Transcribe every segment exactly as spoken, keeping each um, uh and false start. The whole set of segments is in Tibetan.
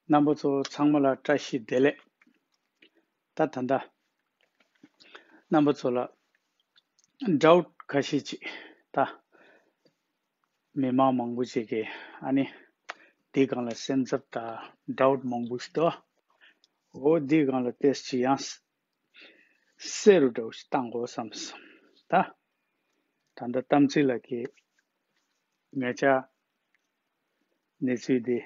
རྣམ་པ་ཚོ་ཚང་མ་ལ་བཀྲ་ཤིས་བདེ་ལེགས། ད་ད་ལྟ་རྣམ་པ་ཚོ་ལ་ཌའུཊ་ཁ་ཤས་ཅིག་ད་མི་མང་མང་པོ་ཅིག་གིས་ཨ་ནི་འདི་སྒང་ལ་སེམས་འཚབ་དང་ཌའུཊ་མང་པོ་ཞིག་འདུག་འོ་འདི་སྒང་ལ་ཏོག་ཙམ་ཡང་གསལ་རུ་འདྲ་བོ་ཞིག་བཏང་དགོས་བསམ་སོང་། ད་ད་ལྟ་དམ་ཚིག་ལགས་ཀྱིས་ཉེ་ཆར་གནས་ཚུལ་འདི་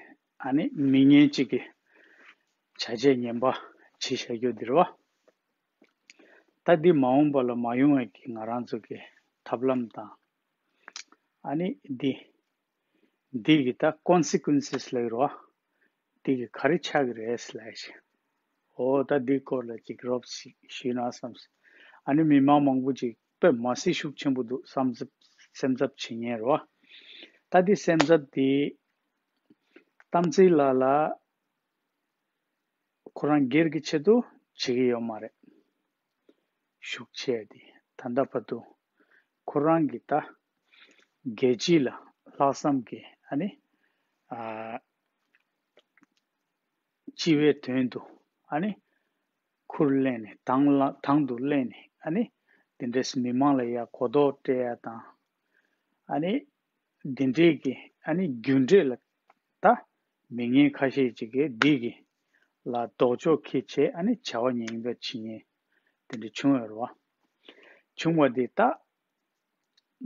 ཨ་ནི་མི་ངན་གཅིག་གིས་བྱ་བྱེད་ངན་པ་བྱེད་བཞག་རྒྱུ་འདི་རེད་བ། ད་འདི་མ་འོངས་པ་ལ་མ་ཡོང་བའི་གི་ང་རང་ཚོ་གི་ཐབས་ལམ་དང་ཨ་ནི་འདི་འདི་གི་ད་ཀོན་སི་ཀུན་སི་ལབ་ཀྱི་རེད་བ། འདི་གི་ག་རེ་ཆགས་ཀྱི་རེད་ལབ་ཞིག་འོ་ད་འདི་སྐོར་ལ་ཅིག་རོབ་ཞིག་ཞུས་ན་བསམ་སོང་། ཨ་ནི་མི་མང་མང་པོ་ཅིག་དཔེ་མ་སྲིད་ཤུགས་ཆེན་པོ་འདུག་བསམ་ཚབ་སེམས་འཚབ་བྱེད་མཁན་རེད་བ། ད་འདི་སེམས་འཚབ་འདི་དམ་ཚིག་ལགས་ལ་ཁོ་རང་སྒེར་གྱི་ཆེད་དུ་བྱེད་ཀྱི་ཡོད་མ་རེད། ཤུགས་ཆེ་དེ་ད་ལྟ་བར་དུ་ཁོ་རང་གི་ད་རྒྱལ་སྤྱི་ལ་ལྷག་བསམ་གྱི་ཨ་ནི་ཨ་སྤྱི་བའི་དོན་དུ་ཨ་ནི་ཁུར་ལེན་ནས་དང་ལ་དང་དུ་ལེན་ནས་ཨ་ནི་དེ་འདྲས་མི་མང་ལ་ཡ་གོ་རྟོགས་སྤྲད་ཡ་དང་ཨ་ནི་འདི་འདྲས་ཀྱི་ཨ་ནི་རྒྱུ་འབྲས་ལ་ད་མི་ངན་ཁ་ཤས་ཅིག་གིས་འདི་གི་ལ་ལྡོག་ཕྱོགས་ཁྱེར་བྱས་ཨ་ནི་བྱ་བ་ངན་པ་བྱེད་མཁན་དེ་འདྲ་བྱུང་ཡོད་རེད་བ། བྱུང་བ་འདི་ད་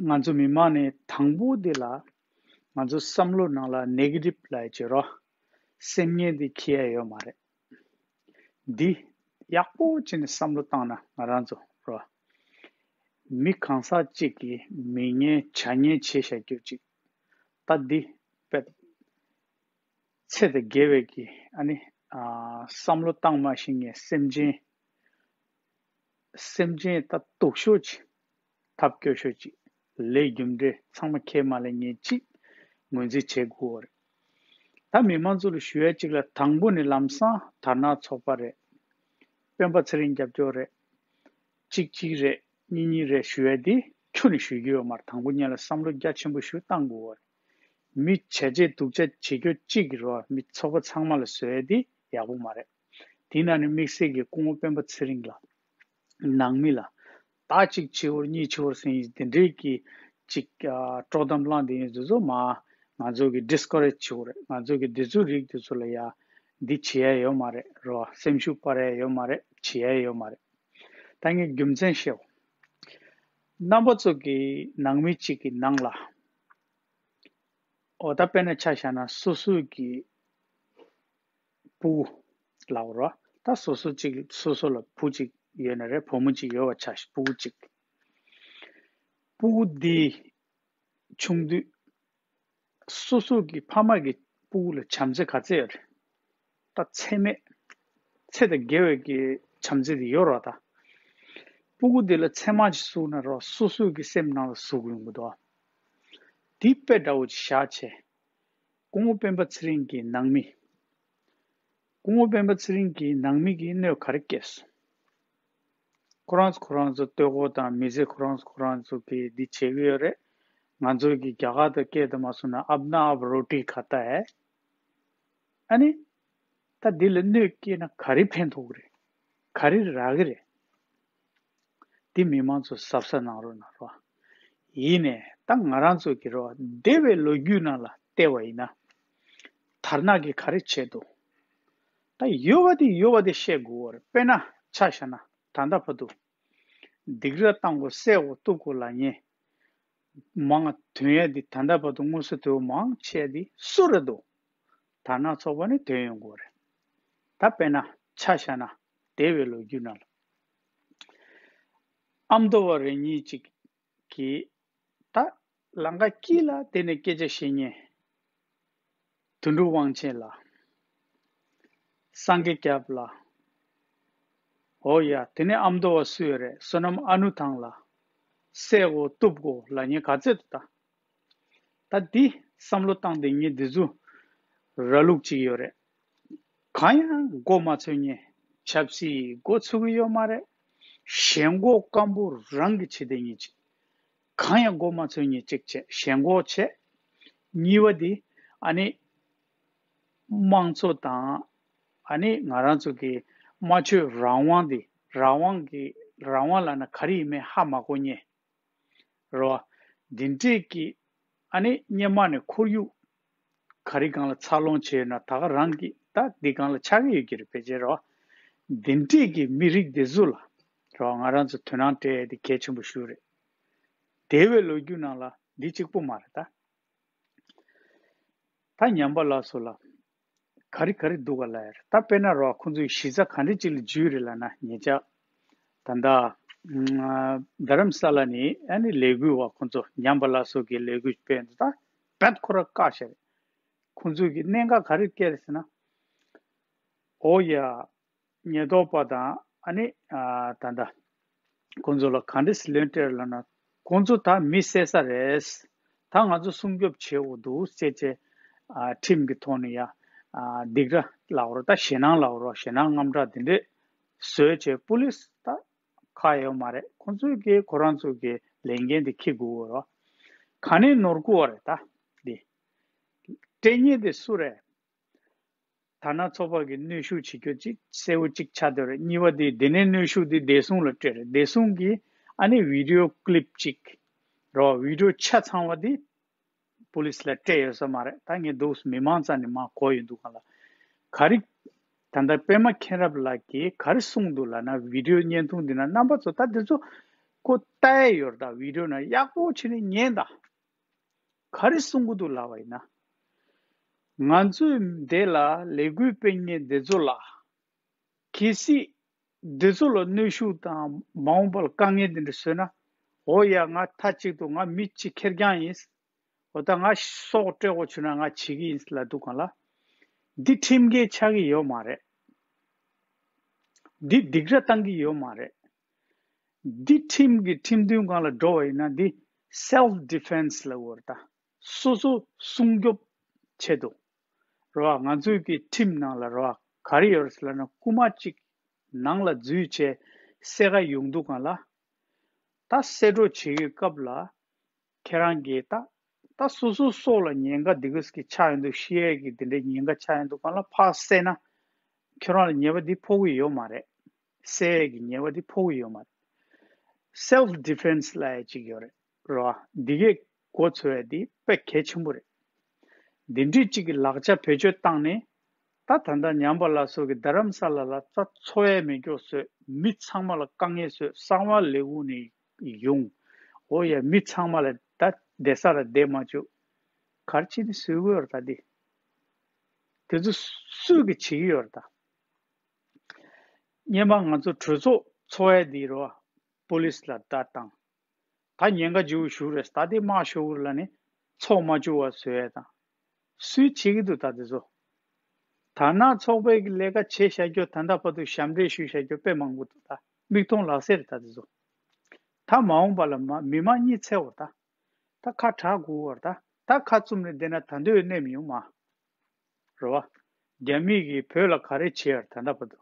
ང་ཚོ་མི་མང་ནས་དང་པོ་འདི་ལ་ང་ཚོ་བསམ་བློ་ནང་ལ་ནེ་གེ་ཊིབ་ལབ་ཡ་བྱེད་རོགས། སེམས་ངན་འདི་འཁྱེར་ཡ་ཡོད་མ་རེད། འདི་ཡག་པོ་བྱས་ནས་བསམ་བློ་བཏང་ན་ང་རང་ཚོ་རོ། མི་གང་ཟག་གཅིག་གིས་མི་ངན་བྱ་ངན་བྱས་བཞག་རྒྱུ་ཅིག་ད་འདི་དཔེ་ཚེ་དང་འགལ་བའི་གི་ཨ་ནི་ཨ་བསམ་བློ་བཏང་མ་ཤེས་མཁན་སེམས་ཅན་སེམས་ཅན་ད་སྡུག་ཤོས་ཅིག་ཐབས་སྐྱོ་ཤོས་ཅིག་ལས་རྒྱུ་འབྲས་ཚང་མ་ཁས་མ་ལེན་མཁན་ཅིག་ངོས་འཛིན་བྱེད་དགོས་པ་རེད། ད་མི་མང་ཚོ་ལ་ཞུ་ཡ་གཅིག་ལ་དང་པོ་ནས་ལམ་སང་དར་ནག་ཚོགས་པ་རེད། སྤེན་པ་ཚེ་རིང་རྒྱབ་སྐྱོར་རེད། གཅིག་གཅིག་རེད་གཉིས་གཉིས་རེད་ཞུ་ཡ་དེ་ཁྱོན་ནས་ཞུ་རྒྱུ་ཡོད་མ་རེད། དང་པོ་ཉིད་ལ་བསམ་བློ་རྒྱ་ཆེན་པོ་ཞིག་བཏང་དགོས་པ་རེད། མི་བྱས་རྗེས་སྡུག་ཅག་བྱེད་རྒྱུ་གཅིག་གི་རོ་མི་ཚོགས་པ་ཚང་མ་ལ་བཟོ་ཡ་དེ་ཡག་པོ་མ་རེད། དེ་ན་ནི་དམིགས་བསལ་གྱི་སྐུ་ངོ་སྤེན་པ་ཚེ་རིང་ལ་ནང་མི་ལ་ད་གཅིག་བྱེད་འོར་གཉིས་བྱེད་འོར་ཟེར་ཡིན་དེ་འདྲའི་གི་གཅིག་ཨ་དཀྲོག་གཏམ་བསླངས་དེ་ཡིན་དུས་ཚོ་མ་ང་ཚོ་གི་ཌི་སི་ཀོ་རེཇ་བྱེད་འོར་ང་ཚོ་གི་འདི་ཚོ་རིགས་དེ་ཚོ་ལ་ཡ་འདི་བྱེད་ཡ་ཡོད་མ་རེད་རོ། སེམས་ཤུགས་སྤར་ཡ་ཡོད་མ་རེད། བྱེད་ཡ་ཡོད་མ་རེད། ད་ངས་རྒྱུ་མཚན་བཤད། རྣམ་པ་ཚོ་གི་ནང་མི་གཅིག་གི་ནང་ལ་འོ་ད་དཔེར་ན་ཆ་བཞག་ན་སོ་སོ་གི་སྤུ་གུ་ལབ་རོ། ད་སོ་སོ་གཅིག་སོ་སོ་ལ་བུ་གཅིག་ཡོད་ན་རེད། བུ་མོ་གཅིག་ཡོད་པ་ཆ་བཞག་སྤུ་གུ་གཅིག་སྤུ་གུ་འདི་ཆུང་དུས་སོ་སོ་གི་ཕ་མ་གི་སྤུ་གུ་ལ་བྱམས་བརྩེ་ག་ཚད་ཡོད་རེད། ད་ཚད་མེད། ཚད་དང་འགལ་བའི་གི་བྱམས་བརྩེ་དེ་ཡོད་རེད་ད། སྤུ་གུ་དེ་ལ་མཚན་མ་ཅིག་ཟུག་ན་རོ་སོ་སོའི་གི་སེམས་ནང་ལ་ཟུག་ཡོང་གི་འདུག་དེ་དཔེ་འདྲ་བོ་ཅིག་བཞག་བྱས། སྐུ་ངོ་སྤེན་པ་ཚེ་རིང་གི་ནང་མི། སྐུ་ངོ་སྤེན་པ་ཚེ་རིང་གི་ནང་མི་གིས་གནོད་ག་རེ་བསྐྱལ་སོང་། ཁོ་རང་ཚོ་ཁོ་རང་ཚོ་ལྟོ་གོས་དང་མི་ཚེ་ཁོ་རང་ཚོ་ཁོ་རང་ཚོ་གིས་འདི་བྱེད་ཀྱི་ཡོད་རེད། ང་ཚོ་གི་རྒྱ་གར་དུ་སྐད་དུ་མ་སོང་ན་ཨབ་ན་ཨབ་རོ་ཊི་ཁ་ཏ་ཨེ། ཨ་ནི། ད་འདི་ལ་གནོད་སྐྱེལ་ན་ག་རེ་ཕན་ཐོགས་ཀྱི་རེད། ག་རེ་རག་གི་རེད། འདི་མི་མང་ཚོ་གཟབ་གཟབ་གནང་རོགས་གནང་རོགས། ཡིན་ནས་ད་ང་རང་ཚོ་གི་རོགས་འདས་པའི་ལོ་རྒྱུས་ནང་ལ་བལྟས་པ་ཡིན་ན། དར་ནག་གིས་ག་རེ་བྱས་འདུག་ད་ཡོད་པ་དེ་ཡོད་པ་དེ་བཤད་དགོས་པ་རེད། དཔེར་ན་ཆ་བཞག་ན་ད་ལྟ་བར་དུ། སྡིགས་ར་བཏང་དགོས་བསད་དགོས་གཏུབ་དགོས་ལབ་མཁན། མང་ཐོན་ཡས་འདི་ད་ལྟ་བར་དུ་དངོས་སུ་དོན་མང་ཆེ་འདི་སུ་རེད་འདུག་དར་ནག་ཚོགས་པ་ནས་ཐོན་ཡོང་གི་རེད། ད་དཔེར་ན་ཆ་བཞག་ན་འདས་པའི་ལོ་རྒྱུས་ནང་ལ་ཨ་མདོ་བ་རེ་གཉིས་ཅིག་གིས་ད་ལམ་ཁ་དཀྱིལ་ལ་དེ་ནས་སྐད་ཆ་བཤད་མཁན། དོན་གྲུབ་དབང་ཆེན་ལགས། སངས་རྒྱས་སྐྱབས་ལགས། འོ་ཡ་དེ་ནས་ཨ་མདོ་བ་སུ་ཡོད་རེད། བསོད་ནམས་ཨ་ནུ་ཐང་ལགས། བསད་དགོས་གཏུབ་དགོས་ལབ་མཁན་ག་ཚད་འདུག་ད། ད་འདི་བསམ་བློ་བཏང་སྟེ་ངས་འདི་ཚོ་ར་ལུག་ཅིག་ཡོད་རེད། གང་ཡང་མགོ་མ་ཚོས་མཁན་ཆབ་སྲིད་མགོ་ཚོས་ཀྱི་ཡོད་མ་རེད། ཞེན་ཁོག་སྐམ་པོ་རང་གི་བྱེད་དེ་ཉིད་ཅིག་གང་ཡང་མགོ་མ་ཚོས་ཉིད་ཅིག་བྱས་ཞེན་ཁོག་བྱས། གཉིས་པ་འདི་ཨ་ནི་ དམངས་གཙོ་དང་ཨ་ནི་ང་རང་ཚོ་གི་སྨྲ་བརྗོད་རང་དབང་འདི་རང་དབང་གི་རང་དབང་ལབ་ན་ག་རེ་ཡིན་མིན་ཧ་མ་གོ་མཁན་རེད་བ། འདི་འདྲས་ཀྱི་ཨ་ནི་སྔོན་མ་ནས་ཁོར་ཡུག་ག་རེ་སྒང་ལ་འཚར་ལོངས་བྱས་ཡོད་ན་ད་ག་རང་གི་ད་འདི་སྒང་ལ་ཆགས་ཀྱི་ཡོད་ཀྱི་རེད་ཕལ་ཆེར་རེད་བ། འདི་འདྲས་ཀྱི་མི་རིགས་འདི་ཚོ་ལ་རེད་བ་ང་རང་ཚོ་དོ་སྣང་སྤྲད་ཡ་འདི་གལ་ཆེན་པོ་ཞིག་རེད། འདས་པའི་ལོ་རྒྱུས་ནང་ལ་འདི་གཅིག་པོ་མ་རེད་ད། ད་ཉམས་པ་ལགས་སོ་ལ། ག་རེ་ག་རེ་འདུག་ག་ལ་ཡར་ད་དཔེར་ན་རོ་ཁོང་ཚོའི་གཞི་རྩ་ག་འདྲ་ཅིག་ལ་འཇུས་རེད་ལབ་ན་ཉེ་ཆར། ད་ལྟ་རྡ་རམ་ས་ལ་ནས་ཨ་ནི་ལས་འགུལ་བ་ཁོང་ཚོ་ཉམས་པ་ལགས་སོ་གི་ལས་འགུལ་སྤེལ་འདུག་ད་བད་ཁོ་ར་བཀག་བཞག་རེད། ཁོང་ཚོ་གི་གནད་འགག་ག་རེ་བཀལ་རེད་ཟེར་ན། ཨོ་ཡ། ཉེན་རྟོག་པ་དང་ཨ་ནི་ད་ལྟ་ཁོང་ཚོ་ལ་ག་འདྲ་སེ་ལན་སྤྲད་ལབ་ན་ཁོང་ཚོ་ད་མི་བསད་ས་རེད། ད་ང་ཚོ་སྲུང་སྐྱོབ་བྱེད་དགོས་འདུག་ཟེར་བྱས་ཁྲིམས་ཀྱི་ཐོག་ནས་ཡ་སྡིགས་ར་ལབ་རོགས་ད་ཞེད་སྣང་ལབ་རོགས་ཞེད་སྣང་དངངས་སྐྲག་དེ་འདྲས་བཟོས་བྱས་པུ་ལིས་ད་ཁག་ཡོད་མ་རེད། ཁོང་ཚོས་ཀྱི་ཁོ་རང་ཚོ་གི་ལས་འགན་དེ་འཁྱེར་དགོས་རོགས། ག་ནས་ནོར་དགོས་པ་རེད་ད་འདི། སྤྲད་མཁན་དེ་སུ་རེད། ཐ་ན་ཚོགས་པ་གི་གནོན་ཤུགས་བྱེད་རྒྱུ་གཅིག་གསལ་བོ་གཅིག་ཆགས་བསྡད་རེད། གཉིས་པ་དེ་དེ་ནས་གནོན་ཤུགས་དེ་བདེ་སྲུང་ལ་སྤྲད་རེད། བདེ་སྲུང་གིས་ཨ་ནི་བི་ཌི་ཡོ་ཀི་ལིབ་གཅིག་རོ་བི་ཌི་ཡོ་ཆ་ཚང་བ་དེ་པུ་ལིས་ལ་སྤྲད་ཡོད་ས་མ་རེད། ད་ངས་འདུག་མི་མང་རྩ་ནས་མ་གོ་ཡོད་འདུག་ག་ལ། ག་རེ་ད་ལྟ་པད་མ་མཁྱེན་རབ་ལགས་ཀྱིས་ག་རེ་གསུངས་འདུག་ལབ་ན་བི་ཌི་ཡོ་བརྙན་ཐུང་འདི་ན་རྣམ་པ་ཚོ་ད་དེ་ཚོ་ཁོ་ལྟ་ཡ་ཡོད་རེད། ད་བི་ཌི་ཡོ་ན་ཡག་པོ་བྱས་ནས་ཉན་ད། ག་རེ་གསུང་གི་འདུག་ལབ་པ་ཡིན་ན། ང་ཚོས་འདི་ལ་ལས་འགུལ་སྤེལ་མཁན་འདི་ཚོ་ལ། གལ་སྲིད་འདི་ཚོ་ལ་གནོན་ཤུགས་དང་མ་འོངས་པ་ལ་དཀའ་ངལ་འདི་འདྲ་བཟོས་ན། འོ་ཡ་ང་མཐའ་གཅིག་ཏུ་ང་མི་གཅིག་ཁེར་རྐྱང་ཡིན། འོ་ད་ང་སྲོག་སྤྲད་དགོས་བྱུང་ན་ང་བྱེད་ཀྱི་ཡིན་ལབ་འདུག་ག་ལ། འདི་ཁྲིམས་འགལ་ཆགས་ཀྱི་ཡོད་མ་རེད། འདི་སྡིགས་ར་བཏང་གི་ཡོད་མ་རེད། འདི་ཁྲིམས་ཀྱི་ཁྲིམས་མཐུན་སྒང་ལ་འགྲོ་བ་ཡིན་ན་འདི་self defense ལབ་དགོས་རེད་ད། སོ་སོ་སྲུང་སྐྱོབ་ཆེད་དུ་རེད་བ། ང་ཚོའི་གི་ཁྲིམས་ནང་ལ་རེད་བ་ག་རེ་ཡོད་རེད་ཟེར་ལབ་ན་རྐུ་མ་གཅིག་ནང་ལ་འཛུལ་བྱས་བསད་ག་ཡོང་དུས་སྒང་ལ། ད་བསད་གྲོགས་བྱེད་ཀྱི་སྐབས་ལ། ཁྱེད་རང་གིས་ད་ད་སོ་སོའི་སྲོག་ལ་ཉེན་ཁ་འདི་ག་ཟིག་ཆགས་ཡོང་དུས་ཤི་ཡས་ཀྱི་འདི་འདྲའི་ཉེན་ཁ་ཆགས་ཡོང་དུས་སྒང་ལ་ཕར་བསད་ན་ཁྱོད་རང་ལ་ཉེས་པ་འདི་ཕོག་གི་ཡོད་མ་རེད། བསད་ཡས་ཀྱི་ཉེས་པ་འདི་ཕོག་གི་ཡོད་མ་རེད། self defense ལབ་ཡས་ཅིག་ཡོད་རེད་རོ། འདི་གའི་མགོ་ཚོས་ཡས་འདི་དཔེ་གལ་ཆེན་པོ་རེད། འདི་འདྲའི་ཅིག་གི་ལག་ཆ་བེད་སྤྱོད་བཏང་ནས། ད་ད་ལྟ་ཉམས་པ་ལགས་སོགས་ཀྱིས་རྡ་རམ་ས་ལ་ལ་རྩ་འཚོ་ཡས་མེད་མཁན་བཟོས། མི་ཚང་མ་ལ་དཀའ་ངལ་བཟོས། གསང་བ་ལས་ཁུངས་ནས་ཡོང་། འོ་ཡ་མི་ཚང་མ་ལ་ད་བསྡད་ས་ལ་བསྡད་མ་བཅུག་ག་རེ་བྱས་ནས་བཟོས་ཀྱི་ཡོད་རེད་ད་འདི། དེ་ཚོ་སུས་ཀྱིས་བྱེད་ཀྱི་ཡོད་རེད་ད། སྔོན་མ་ང་ཚོ་གྲོས་ཚོགས་འཚོགས་ཡས་འདི་རེད་བ། པུ་ལིས་ལ་བརྡ་བཏང་། ད་ཉེན་ཁ་ཆེན་པོ་ཞིག་རེད། ད་དེ་དམག་ཤོར་ལ་ནི་ཚོགས་མ་བཅུག་པ་བཟོ་ཡས་དང་། སུས་བྱེད་ཀྱི་འདུག་ད་དེ་ཚོ། ད་ནང་ཚོགས་པའི་གི་ལས་ཀ་བྱས་བཞག་རྒྱུ་ད་ལྟ་བར་དུ་ཞབས་འདྲེན་ཞུས་བཞག་རྒྱུ་དཔེ་མང་པོ་འདུག་ད་མིག་མཐོང་ལག་ཟིན་རེད་ད་དེ་ཚོ། ད་མ་འོངས་པ་ལ་མ་མི་མང་གཉིད་སད་པ་ད། ད་ཁ་གྲག་དགོས་པ་ད། ད་ཁ་བཙུམ་ནས་བསྡད་ན་ད་འདོད་གནས་མི་ཡོང་མ། རེད་བ། རྒྱ་མི་གིས་བོད་ལ་ག་རེ་བྱས་ཡོད་ད་ལྟ་བར་དུ།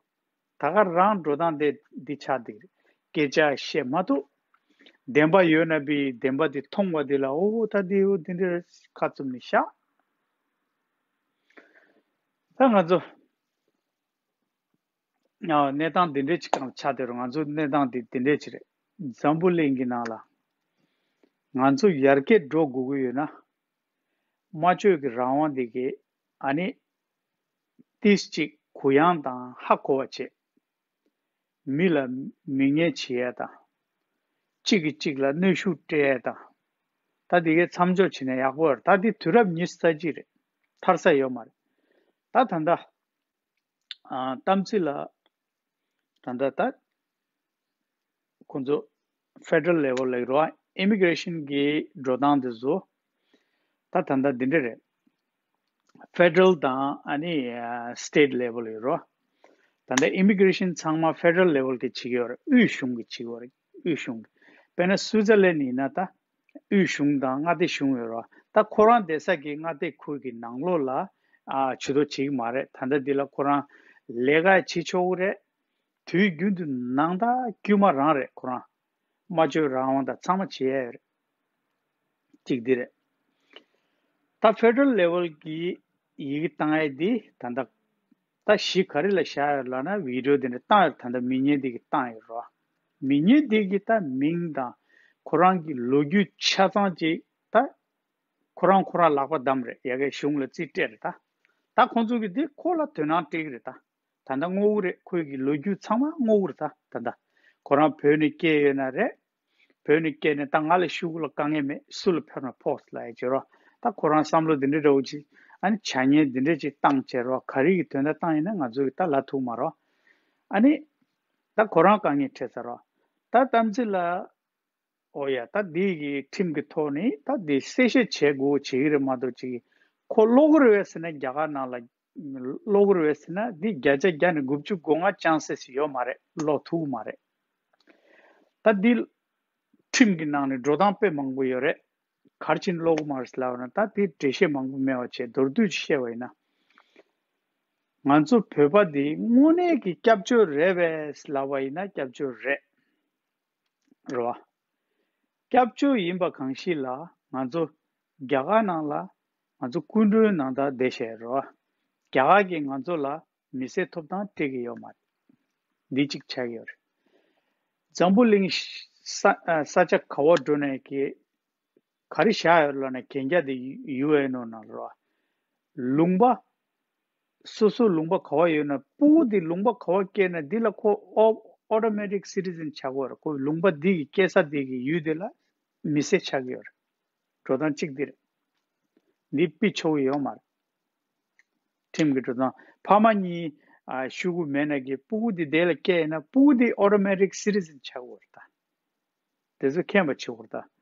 ད་ག་རང་འགྲོ་སྟངས་དེ་འདི་ཆགས་འདུག་སྐད་ཆ་བཤད་མ་ཐུབ། བདེན་པ་ཡོད་ན་བི་བདེན་པ་དེ་མཐོང་བ་དེ་ལ་ཨོ་ད་དེ་ཨོ་དེ་འདྲ་ཁ་བཙུམ་ནས་བཞག་ད་ང་ཚོ་ཨ་གནས་སྟངས་འདི་འདྲའི་ཅིག་སྒང་ལ་ཆགས་བསྡད་རེད། ང་ཚོ་གནས་སྟངས་འདི་འདི་འདྲའི་ཅིག་རེད། འཛམ་བུ་གླིང་གི་ནང་ལ་ང་ཚོ་ཡར་རྒྱས་འགྲོ་དགོས་ཀྱི་ཡོད་ན། སྨྲ་བརྗོད་ཀྱི་རང་དབང་འདི་གའི་ཨ་ནི་ཏིས་ཅིག་གུ་ཡངས་དང་ཧ་གོ་བ་བྱེད། མི་ལ་མི་ངན་བྱེད་ཡས་དང་། གཅིག་གིས་གཅིག་ལ་གནོན་ཤུགས་སྤྲད་ཡས་དང་། ད་འདི་གའི་མཚམས་འཇོག་བྱེད་ན་ཡག་པོ་རེད། ད་འདི་དུས་རབས་ཉི་ཤུ་རྩ་གཅིག་རེད། ཐར་ས་ཡོད་མ་རེད། ད་ད་ལྟ་ཨ་གཏམ་ཚིག་ལ་ད་ལྟ་ད་ཁོང་ཚོ་ཕེ་ཌ་རལ་ལེ་ཝལ་ལ་ཡོད་རེད་བ། ཨི་མི་གྷི་རེ་ཤན་གྱི་འགྲོ་སྟངས་དེ་ཚོ་ད་ད་ལྟ་འདི་འདྲ་རེད། ཕེ་ཌ་རལ་དང་ཨ་ནི་སི་ཊེ་ཊི་ལེ་ཝལ་ཡོད་རེད་བ། ད་ལྟ་ཨི་མི་གྷི་རེ་ཤན་ཚང་མ་ཕེ་ཌ་རལ་ལེ་ཝལ་གྱི་བྱེད་ཀྱི་ཡོད་རེད། དབུས་གཞུང་གི་བྱེད་ཀྱི་ཡོད་རེད། དབུས་གཞུང་གི། དཔེར་ན་སུའི་ཛར་ལན་ཡིན་ན་ད་དབུས་གཞུང་དང་མངའ་སྡེ་གཞུང་ཡོད་རེད་བ། ད་ཁོ་རང་བསྡད་ས་གི་མངའ་སྡེ་ཁུལ་གྱི་ནང་ལོགས་ལ་ཨ་ཇུས་གཏོགས་བྱེད་ཀྱི་མ་རེད། ད་ལྟ་འདི་ལ་ཁོ་རང་ལས་ཀ་བྱེད་ཆོག་གི་རེད། དུས་རྒྱུན་དུ་ནང་ད་དཀྱུས་མ་རང་རེད། ཁོ་རང་སྨྲ་བརྗོད་རང་དབང་དང་ཚང་མ་བྱེད་ཡ་ཡོད་རེད། གཅིག་འདི་རེད། ད་ཕེ་ཌ་རལ་ལེ་ཝལ་གྱི་ ཡི་གེ་བཏང་ཡས་འདི་ད་ལྟ་ད་གཞི་ག་རེ་ལ་བཞག་ཡོད་ལབ་ན་བི་ཌི་ཡོ་འདི་འདྲ་བཏང་ཡོད། ད་ལྟ་མི་ངན་འདི་གིས་བཏང་ཡོད་རོ། མི་ངན་འདི་གི་ད་མིང་དང་ཁོ་རང་གི་ལོ་རྒྱུས་ཆ་ཚང་ཅིག་ད་ཁོ་རང་ཁོ་རང་ལག་པ་བསྡམས་རེད། ཡ་གི་གཞུང་ལ་རྩིས་སྤྲད་རེད་ད། ད་ཁོང་ཚོ་གི་འདི་ཁོ་ལ་དོ་སྣང་སྤྲད་ཀྱི་རེད་ད། ད་ལྟ་བསྔོག་གི་རེད། ཁོའི་གི་ལོ་རྒྱུས་ཚང་མ་བསྔོག་གི་རེད་ད། ད་ལྟ་ཁོ་རང་བོད་ནས་སྐྱེས་ཡོད་ན་རེད། བོད་ནས་སྐྱེས་ནས་ད་ང་ལ་ཤོག་གུ་ལ་དཀའ་ངལ་མེད། སུ་ལ་ཕེབས་ན་ཕོགས་ལ་ཡ་བྱེད་རོགས། ད་ཁོ་རང་བསམ་བློ་འདི་འདྲ་འདྲ་བོ་ཅིག་ཨ་ནི་བྱ་ངན་འདི་འདྲ་ཅིག་བཏང་བྱེད་རོགས། ག་རེ་གི་དོན་དག་བཏང་ཡིན་ན་ང་ཚོ་གི་ད་ལ་ཐུག་མ་རོགས། ཨ་ནི་ད་ཁོ་རང་དཀའ་ངལ་འཕྲད་ཚར་རོགས། ད་གཏམ་ཚིག་ལ་ཨོ་ཡ་ད་འདི་གི་ཁྲིམས་ཀྱི་ཐོག་ནས་ད་འདི་གསལ་བཤད་བྱེད་དགོས་བྱེད་ཀྱི་རེད་མ་གཏོགས་ཅིག་ཁོ་ལོག་གི་རེད་བས་ཟེར་ན་རྒྱ་གར་ནང་ལ་ལོག་གི་རེད་བས་ཟེར་ན་འདི་བརྒྱ་ཆ་བརྒྱ་ནས་དགུ་བཅུ་གོ་ལྔ་ཅང་སེ་སི་ཡོད་མ་རེད། ལོག་ཐུབ་ཀྱི་མ་རེད། ད་འདི་ཁྲིམས་ཀྱི་ནང་ནས་འགྲོ་སྟངས་དཔེ་མང་པོ་ཡོད་རེད། ག་རེ་བྱས་ནས་ཀློག་གི་མ་རེད་ལབ་ན་ད་དེ་འགྲེལ་བཤད་མང་པོ་མེད་པ་བྱས་མདོར་བསྡུས་ཤིག་བཤད་པ་ཡིན་ན། ང་ཚོ་བོད་པ་འདི་དངོས་གནས་ཀྱི་སྐྱབས་བཅོལ་རེད་པས་ལབ་པ་ཡིན་ན་སྐྱབས་བཅོལ་རེད། རེད་བ། སྐྱབས་བཅོལ་ཡིན་པ་གང་ཞིག་ལ་ང་ཚོ་རྒྱ་གར་ནང་ལ་ང་ཚོ་སྐུ་མགྲོན་ནང་ད་བསྡད་བཞག་རེད་བ། རྒྱ་གར་གྱིས་ང་ཚོ་ལ་མི་སེར་ཐོབ་ཐང་སྤྲད་ཀྱི་ཡོད་མ་རེད། འདི་གཅིག་ཆགས་ཡོད་རེད། འཛམ་བུ་གླིང་ས་ས་ཆ་ག་བ་འགྲོ་ནས་ཀྱི་ག་རེ་བཞག་ཡོད་ལབ་ན་གན་རྒྱ་དེ་ཡུ་ཨེན་ཨོ་ནང་ལ་རེད་བ། ལུང་པ་སོ་སོ་ལུང་པ་ག་བ་ཡོད་ན་སྤུ་གུ་དེ་ལུང་པ་ག་བ་སྐྱེས་ན་འདི་ལ་ཁོ་ཨོ་ཨོ་ཊོ་མེ་ཊིག་སི་ཊི་ཛན་ཆགས་ཀྱི་ཡོད་རེད། ཁོ་ལུང་པ་འདི་གི་སྐྱེས་ས་འདི་གི་ཡུལ་དེ་ལ་མི་སེར་ཆགས་ཀྱི་ཡོད་རེད། འགྲོ་སྟངས་གཅིག་འདི་རེད། འདི་ཕུད་ཆོག་གི་ཡོད་མ་རེད། ཁྲིམས་ཀྱི་འགྲོ་སྟངས་ཕ་མ་གཉིས་ཨ་ཤོག་གུ་མེད་ན་གི་སྤུ་གུ་འདི་དེ་ལ་སྐྱེས་ན་སྤུ་གུ་འདི་ཨོ་ཊོ་མེ་ཊིག་སི་ཊི་ཛན་ཆགས་ཀྱི་ཡོད་རེད་ད། དེ་ཚོ་མཁྱེན་པ་བྱེད་དགོས་རེད་ད།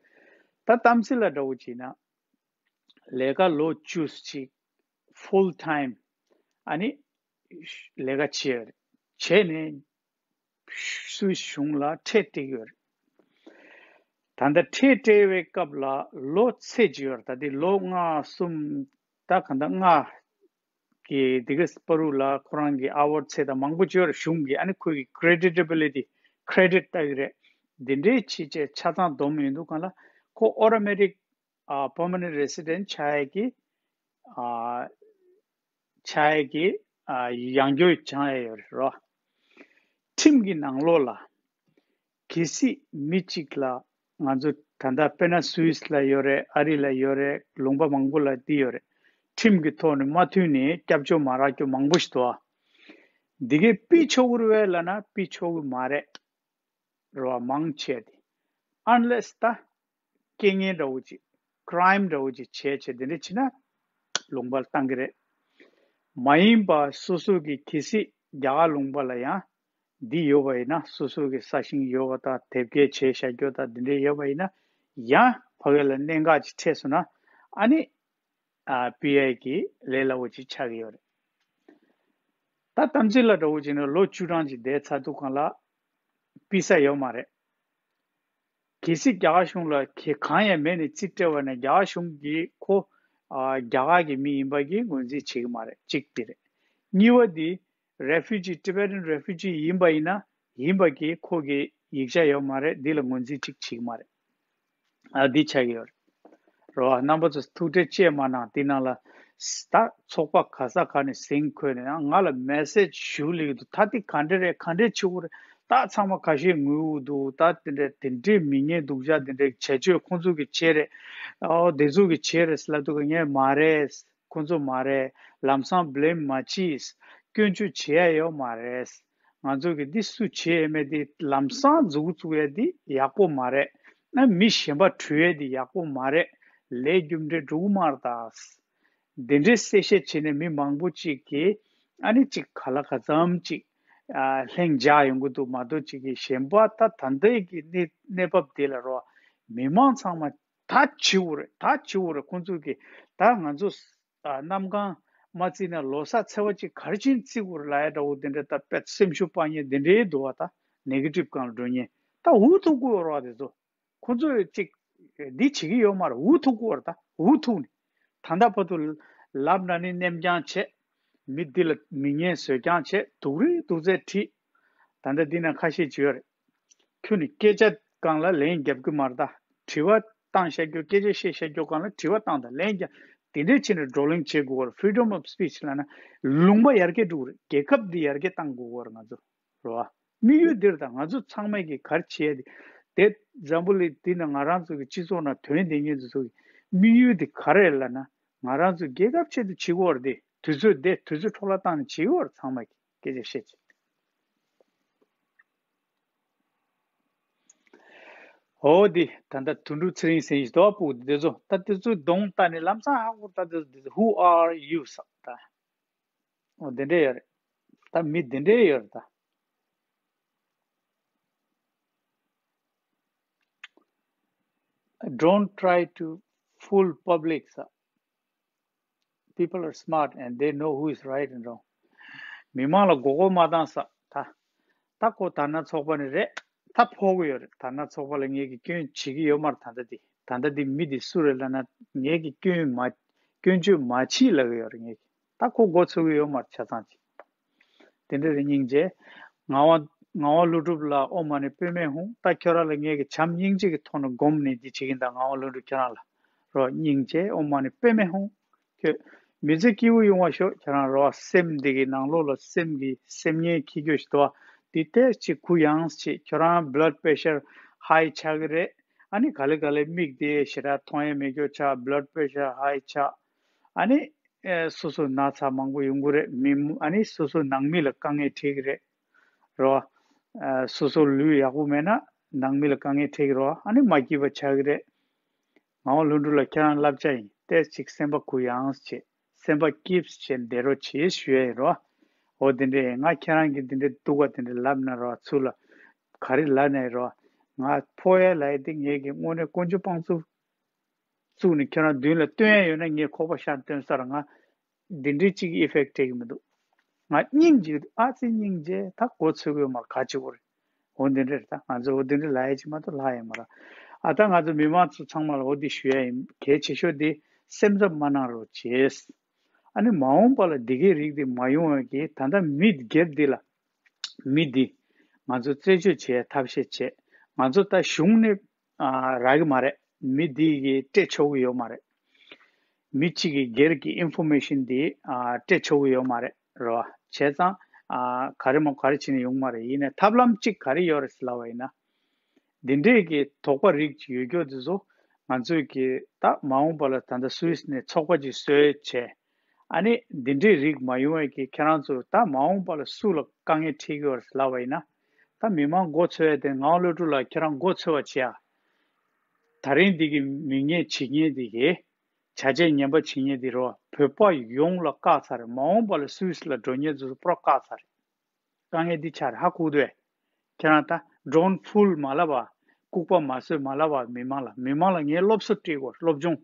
ད་གཏམ་ཚིག་ལ་འདྲ་བོ་བྱས་ན། ལས་ཀ་ལོ་བཅུ་གཅིག་ཕུལ་ཊའིམ་ཨ་ནི་ལས་ཀ་བྱས་ཡོད་རེད། བྱས་ནས་སུད་སི་གཞུང་ལ་ཁྲལ་སྤྲད་ཡོད་རེད། ད་ལྟ་ཁྲལ་སྤྲད་པའི་སྐབས་ལ་ལོ་ཚད་ཅིག་ཡོད་རེད། ད་དེ་ལོ་ལྔ་གསུམ་ད་ག་ད་ལྔ་གི་དེ་ག་བར་དུ་ལ་ཁོ་རང་གི་ཨ་ཝར་ཚད་དང་མང་པོ་ཅིག་ཡོད་རེད། གཞུང་གི་ཨ་ནི་ཁོ་གི་ཀི་རེ་ཌི་ཊེ་བི་ལི་ཊི་ཀི་རེ་ཌིཊ་ལྟ་གི་རེད། དེ་འདྲའི་ཆེད་ཆེད་ཆ་ཚང་བསྡོམས་ཡོང་དུས་སྒང་ལ་ཁོ་ཨོ་ཊོ་མེ་ཊིག་ཨ་པར་མ་ནེན་ཊི་རེ་སི་ཌེན་ཊི་ཆགས་ཡས་ཀྱི་ཨ་ཆགས་ཡས་ཀྱི་ཨ་ཡང་སྐྱར་སྦྱང་ཡས་ཡོད་རེད་རོ། ཁྲིམས་ཀྱི་ནང་ལོགས་ལ་གལ་སྲིད་མི་གཅིག་ལ་ང་ཚོ་ད་ལྟ་དཔེར་ན་སུད་སི་ལ་ཡོད་རེད། ཨ་རི་ལ་ཡོད་རེད། ལུང་པ་མང་པོ་ལ་འདི་ཡོད་རེད། ཁྲིམས་ཀྱི་ཐོག་ནས་མ་མཐུན་ནས་སྐྱབས་བཅོལ་མ་རག་རྒྱུ་མང་པོ་ཞིག་འདུག་ཨ། འདི་གའི་ཕུད་ཆོག་གི་རེད་པས་ལབ་ན་ཕུད་ཆོག་གི་མ་རེད། རེད་བ། མང་ཆེ་དེ་ཨན་ལེ་སི་ད་རྐྱེན་ངན་འདྲ་བོ་ཅིག་ཀི་རའིམ་འདྲ་བོ་ཅིག་བྱས་བྱས་དེ་འདྲ་བྱས་ན་ལུང་པར་བཏང་གི་རེད། མ་ཡིན་པ་སོ་སོ་གི་གལ་སྲིད་རྒྱ་གར་ལུང་པ་ལ་ཡང་འདི་ཡོད་པ་ཡིན་ན། སོ་སོ་གི་ས་ཞིང་ཡོད་པ་དང་དེབ་སྐྱེལ་བྱས་བཞག་རྒྱུ་དང་འདི་འདྲ་ཡོད་པ་ཡིན་ན་ཡང་ཕ་གི་ལ་གནད་འགག་ཅིག་འཕྲད་སོང་ན་ཨ་ནི་ཨ་ཕུད་ཡས་ཀྱི་ལས་སླ་པོ་ཅིག་ཆགས་ཀྱི་ཡོད་རེད། ད་གཏམ་ཚིག་ལ་འདྲ་བོ་བྱས་ན་ལོ་བཅུ་གྲངས་ཅིག་བསྡད་ཚར་དུས་སྒང་ལ་ཕུད་ས་ཡོད་མ་རེད། གལ་སྲིད་རྒྱ་གར་གཞུང་ལ་གལ་གང་ཡང་མེད་ནས་རྩིས་སྤྲད་པ་ན་རྒྱ་གར་གཞུང་གིས་ཁོ་ཨ་རྒྱ་གར་གྱི་མི་ཡིན་པ་གི་ངོས་འཛིན་བྱེད་ཀྱི་མ་རེད། གཅིག་དེ་རེད། གཉིས་པ་འདི་རེ་ཕུ་ཇི་ཊི་བེ་ཊན་རེ་ཕུ་ཇི་ཡིན་པ་ཡིན་ན་ཡིན་པ་གི་ཁོ་གི་ཡིག་ཆ་ཡོད་མ་རེད། འདི་ལ་ངོས་འཛིན་གཅིག་བྱེད་ཀྱི་མ་རེད། ཨ་འདི་ཆགས་ཀྱི་ཡོད་རེད། རོ། རྣམ་པ་ཚོ་ཐུགས་ཁྲལ་བཅས་མ་གནང་། འདི་ནང་ལ་ད་ཚོགས་པ་ག་ས་ག་ནས་ཟིང་འཁོད་ནས་ང་ལ་མེ་སེ་ཇི་ཞུ་ལེ་གི་འདུག་ད་འདི་ག་འདྲ་རེད། ག་འདྲ་བྱེད་དགོས་རེད། ད་ཚང་མ་ཁ་ཞེ་ངུ་འདུག་ད་དེ་འདྲ་དེ་འདྲའི་མི་ངན་སྡུག་ཅག་དེ་འདྲའི་བྱ་སྤྱོད་ཁོང་ཚོ་གི་བྱས་རེད། ཨོ་དེ་ཚོ་གི་བྱས་རེད་ལབ་འདུག་ག་ངས་མ་རེད། ཁོང་ཚོ་མ་རེད། ལམ་སང་བྷི་ལེམ་མ་བྱེད། སྐྱོན་བརྗོད་བྱེད་ཡ་ཡོད་མ་རེད། ང་ཚོ་གི་འདི་སུ་བྱེད་ཡས་མེད། འདི་ལམ་སང་མཛུབ་གུ་བཙུགས་ཡ་འདི་ཡག་པོ་མ་རེད། ཨ་མི་གཞན་པ་འཁྲུད་ཡ་འདི་ཡག་པོ་མ་རེད། ལས་རྒྱུ་འབྲས་འགྲོ་གི་མ་རེད་ད། འདི་འདྲའི་གསལ་བཤད་བྱས་ནས་མི་མང་པོ་ཅིག་གིས་ཨ་ནི་ཅིག་ག་ལ་ག་ཙམ་ཅིག་ཨ་ལྷིང་འཇགས་ཡོང་གི་འདུག་མ་གཏོགས་ཅིག་གིས་གཞན་པ་ད་ད་ལྟའི་གི་གནས་གནས་བབ་འདི་ལ་རོ། མི་མང་ཚང་མ་ད་བྱེད་དགོས་རེད། ད་བྱེད་དགོས་རེད། ཁོང་ཚོ་གིས་ད་ང་ཚོ་ཨ་གནམ་གང་མ་བརྩིས་ན་ལོ་གསར་ཚེས་པ་གཅིག་ག་རེ་བྱས་ནས་བརྩི་དགོས་རེད་ལབ་ཡ་འདྲ་བོ་དེ་འདྲ་ད་དཔེ་སེམས་ཤུགས་སྤར་མཁན་དེ་འདྲའི་འདུག་བ། ད་ནེ་གེ་ཊིབ་སྒང་ལ་འགྲོ་མཁན་ད་འུ་ཐུག་དགོས་རེད་བ། དེ་ཚོ་ཁོང་ཚོས་ཅིག་འདི་བྱེད་ཀྱི་ཡོད་མ་རེད། འུ་ཐུག་དགོས་རེད། ད་འུ་ཐུག་ནས་ད་ལྟ་བར་དུ་ལབ་ན་ནི་གནས་རྐྱང་བྱས། མི་འདི་ལ་མི་ངན་བཟོས་རྐྱང་བྱས། སྡུག་རུས་སྡུག་ཚད་བྲིས། ད་ལྟ་འདི་ན་ཁ་ཤས་ཅིག་ཡོད་རེད། ཁྱོད་ནི་སྐད་ཆ་སྒང་ལ་ལན་རྒྱབ་ཀྱི་མ་རེད་ད། དྲི་བ་བཏང་བཞག་རྒྱུ། སྐད་ཆ་བཤད་བཞག་རྒྱུ་སྒང་ལ་དྲི་བ་བཏང་དང་ལན་རྒྱབ། དེ་འདྲའི་ཆེད་ནས་བགྲོ་གླེང་བྱེད་དགོས་པར། Freedom of speech ལབ་ན་ལུང་པ་ཡར་རྒྱས་འགྲོ་གི་རེད། རྒྱལ་ཁབ་འདི་ཡར་རྒྱས་གཏང་དགོས་པར་ང་ཚོ་རེད་བ། དམིགས་ཡུལ་འདིར་དང་ང་ཚོ་ཚང་མས་ཀྱི་ག་རེ་བྱེད་ཡ་དེ། དེ་འཛམ་བུ་གླིང་འདི་ན་ང་རང་ཚོ་གི་སྤྱི་ཚོགས་ནང་དོན་ལྡན་མཁན་ཚོ་ཚོ་གི་དམིགས་ཡུལ་དེ་ག་རེ་རེད་ལབ་ན། ང་རང་ཚོ་རྒྱལ་ཁབ་ཆེད་དུ་བྱེད་དགོས་པར་དེ་དུས་ཚོད་དེ་དུས་ཚོད་འཕྲོ་བརླག་བཏང་ནས་བྱེད་དགོས་པར་ཚང་མས་ཀྱི་སྐད་ཆ་བཤད་ཅིག་འོ་དེ་ད་ལྟ་དོན་གྲུབ་ཚེ་རིང་ཟེར་ཡིན་དོ་སྤུ་དེ་ཚོ་ད་དེ་ཚོའི་གདོང་ལྟ་ནས་ལམ་སང་ཧ་གོ། ད་དེ་ཚོ་དེ་ཚོ་Who are you ཟེར་ད། འོ་དེ་འདྲས་ཡོད་རེད། ད་མི་དེ་འདྲས་ཡོད་རེད་ད། Don't try to fool public ཟེར། People are smart and they know who is right and wrong. མི་མང་ལ་མགོ་སྐོར་མ་བཏང་ཟེར་ད། ད་ཁོ་དར་ནག་ཚོགས་པ་ནས་རེད། ད་ཕོག་གི་ཡོད་རེད། དར་ནག་ཚོགས་པ་ལ་ངེད་ཀྱིས་སྐྱོན་བྱེད་ཀྱི་ཡོད་མ་རེད། ད་ལྟ་འདི་ད་ལྟ་འདི་མི་འདི་སུ་རེད་ལབ་ན། ངེད་ཀྱིས་སྐྱོན་མ་སྐྱོན་བརྗོད་མ་བྱེད་ལབ་ཀྱི་ཡོད་རེད། ངེད་ཀྱིས་ད་ཁོ་མགོ་ཚོས་ཀྱི་ཡོད་མ་རེད། ཆ་ཚང་ཅིག་དེ་འདྲ་རེད། སྙིང་རྗེ། ངག་དབང་ངག་དབང་ཀླུ་སྒྲུབ་ལགས། ཨོཾ་མ་ཎི་པདྨེ་ཧཱུྃ། ད་ཁྱོད་རང་ལ་ངེད་ཀྱིས་བྱམས་སྙིང་རྗེ་གི་ཐོག་ནས་སྒོམ་ནས་འདི་བྱེད་ཀྱིན་ད། ངག་དབང་ཀླུ་སྒྲུབ་ཁྱོད་རང་ལ་རོ། སྙིང་རྗེ། ཨོཾ་མ་ཎི་པདྨེ་ཧཱུྃ། ཁྱོད་མི་ཚེ་སྐྱིད་པོ་ཡོང་བ་ཤོག་ཁྱོད་རང་རོ། སེམས་འདི་གི་ནང་ལོགས་ལ་སེམས་ཀྱི་སེམས་ངན་འཁྱེར་རྒྱུ་ཞིག་འདུག་བ། འདི་ཏོག་ཙམ་གུ་ཡངས་བྱེད། ཁྱོད་རང་blood pressure high ཆགས་ཀྱི་རེད། ཨ་ནི་ག་ལེ་ག་ལེ་མིག་དེ་ཞེ་དྲག་མཐོང་ཡས་མེད་རྒྱུ་ཆགས། blood pressure high ཆགས། ཨ་ནི་ཨེ་སོ་སོ་ན་ཚ་མང་པོ་ཡོང་གི་རེད། མི་ཨ་ནི་སོ་སོ་ནང་མི་ལ་དཀའ་ངལ་འཕྲད་ཀྱི་རེད། རེད་བ། ཨ་སོ་སོ་ལུས་ཡག་པོ་མེད་ན་ནང་མི་ལ་དཀའ་ངལ་འཕྲད་ཀྱི་རེད་བ། ཨ་ནི་མ་སྐྱིད་པ་ཆགས་ཀྱི་རེད། ངག་དབང་ལྷུན་གྲུབ་ལགས་ཁྱེད་རང་བསླབ་བྱ་ཡིན། ཏོག་ཙམ་སེམས་པ་གུ་ཡངས་བྱེད། སེམས་པ་སྐྱིད་པོ་བྱེད་བསྡད་རོགས་བྱེད་ཞུ་ཡ་ཡིན་རོ། འོ་དེ་འདྲས་ང་ཁྱེད་རང་གིས་དེ་འདྲས་སྡུག་པ་དེ་འདྲས་ལབ་ན་རོ། ཚུར་ལ་ག་རེ་ལབ་ན་ཡིན་རོ། ང་ཕོག་ཡ་ལབ་ཡ་དེ་ངེད་ཀྱི་དངོས་གནས་དཀོན་མཆོག་དཔང་བཙུགས་བཙུགས་ནས་ཁྱེད་རང་མདུན་ལ་སྟོན་ཡ་ཡོད་ན་ངས་ཁོག་པ་བཤམས་སྟོན་ས་ར། ང་འདི་འདྲའི་གཅིག་effect སྤྲད་ཀྱི་མི་འདུག་ང་སྙིང་རྗེ། ཨ་ཙི་སྙིང་རྗེ། ད་མགོ་ཚོས་ཀྱི་ཡོད་མ་རེད། ག་བྱེད་དགོས་རེད། འོ་འདི་འདྲ་རེད། ད་ང་ཚོ་འོ་འདི་འདྲ་ལབ་ཡ་ཅིག་མ་གཏོགས་ལབ་ཡ་མ་རེད། ཨ་ད་ང་ཚོ་མི་མང་ཚོ་ཚང་མ་ལ་འོ་འདི་ཞུ་ཡ་ཡིན། གལ་ཆེ་ཤོས་འདི་སེམས་འཚབ་མ་གནང་རོགས་བྱེད། ཨ་ནི་མ་འོངས་པ་ལ་འདི་གའི་རིགས་འདི་མ་ཡོང་བའི་གི་ད་ལྟ་མི་སྒེར་འདི་ལ། མི་འདི་ང་ཚོ་རྩད་གཅོད་བྱེད་ཡ་ཐབས་ཤེས་བྱེད། ང་ཚོ་ད་གཞུང་ནས་ཨ་རག་གི་མ་རེད། མི་འདི་གིས་སྤྲད་ཆོག་གི་ཡོད་མ་རེད། མི་གཅིག་གིས་སྒེར་གྱི་ཨིན་ཕོར་མེ་ཤིན་འདི་ཨ་སྤྲད་ཆོག་གི་ཡོད་མ་རེད། རེད་བ། བྱས་ཙང་ཨ་ག་རེ་མོ་ག་རེ་བྱས་ནས་ཡོང་མ་རེད། ཡིན་ནའི་ཐབས་ལམ་གཅིག་ག་རེ་ཡོད་རེད་ཟེར་ལབ་པ་ཡིན་ན། འདི་འདྲས་ཀྱི་དོགས་པ་རིགས་ཅིག་ཡོད་རྒྱུ་དེ་ཚོ་ང་ཚོས་ཀྱི་ད་མ་འོངས་པ་ལ་ད་ལྟ་སུད་སི་ནས་ཚོགས་པ་ཅིག་བཟོས་བྱས། ཨ་ནི་འདི་འདྲའི་རིགས་མ་ཡོང་བའི་གི་ཁྱེད་རང་ཚོ་ད་མ་འོངས་པ་ལ་སུ་ལ་དཀའ་ངལ་འཕྲད་ཀྱི་ཡོད་རེད་ལབ་པ་ཡིན་ན། ད་མི་མང་མགོ་ཚོས་ཡ་དེ། ངག་དབང་ཀླུ་སྒྲུབ་ལགས་ཁྱེད་རང་མགོ་ཚོས་པ་བྱེད་ཨ། ད་རིང་འདི་གི་མི་ངན་བྱེད་མཁན་འདི་གི་བྱ་བྱེད་ངན་པ་བྱེད་མཁན་འདི་རོ། བོད་པ་ཡོངས་ལ་བཀག་ཚར་རེད། མ་འོངས་པ་ལ་སུད་སི་ལ་འགྲོ་མཁན་ཚོ་པུ་ར་བཀག་ཚར་རེད། དཀའ་ངལ་འདི་ཆགས་རེད། ཧ་གོ་གི་འདུག་གས། ཁྱེད་རང་ད་don't fool མ་ལབ་པ། ལྐུགས་པ་མ་བཟོས་མ་ལབ་པ། མི་མང་ལ་མི་མང་ལ་ངས་སློབ་གསོ་སྤྲད་དགོས། སློབ་སྦྱོང་།